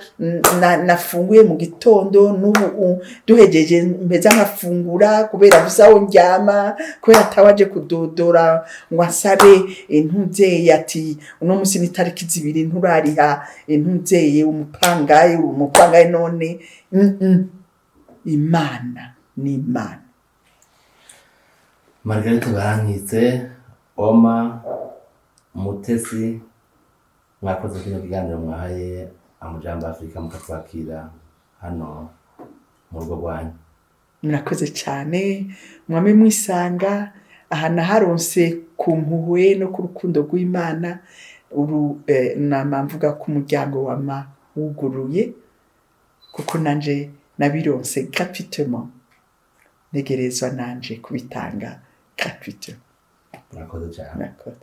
nafunguye mu gitondo, n'ubu duhejeje mpeza nkafungura, kubera busa aho ndyama, kubera atawaje kudodora ngo ansabe intuzeye ati: "Uno musi ni tariki 2, nturariha intuzeye umupangayi, umupangayi." None Imana ni Imana. Margarete Barankitse Oma Mutesi, mwakoze kino kiganiro mwahaye Amajambo Afrika, mukatwakira hano mu rugo rwanyu. Murakoze cyane, mwame mwisanga aha. Naharonse ku mpuhwe no ku rukundo rw'Imana. Uru nama mvuga ko umuryango wama wuguruye, kuko nanje nabironse gratuitement, ntegerezwa nanje kubitanga gratuitement. Murakoze cyane. Murakoze.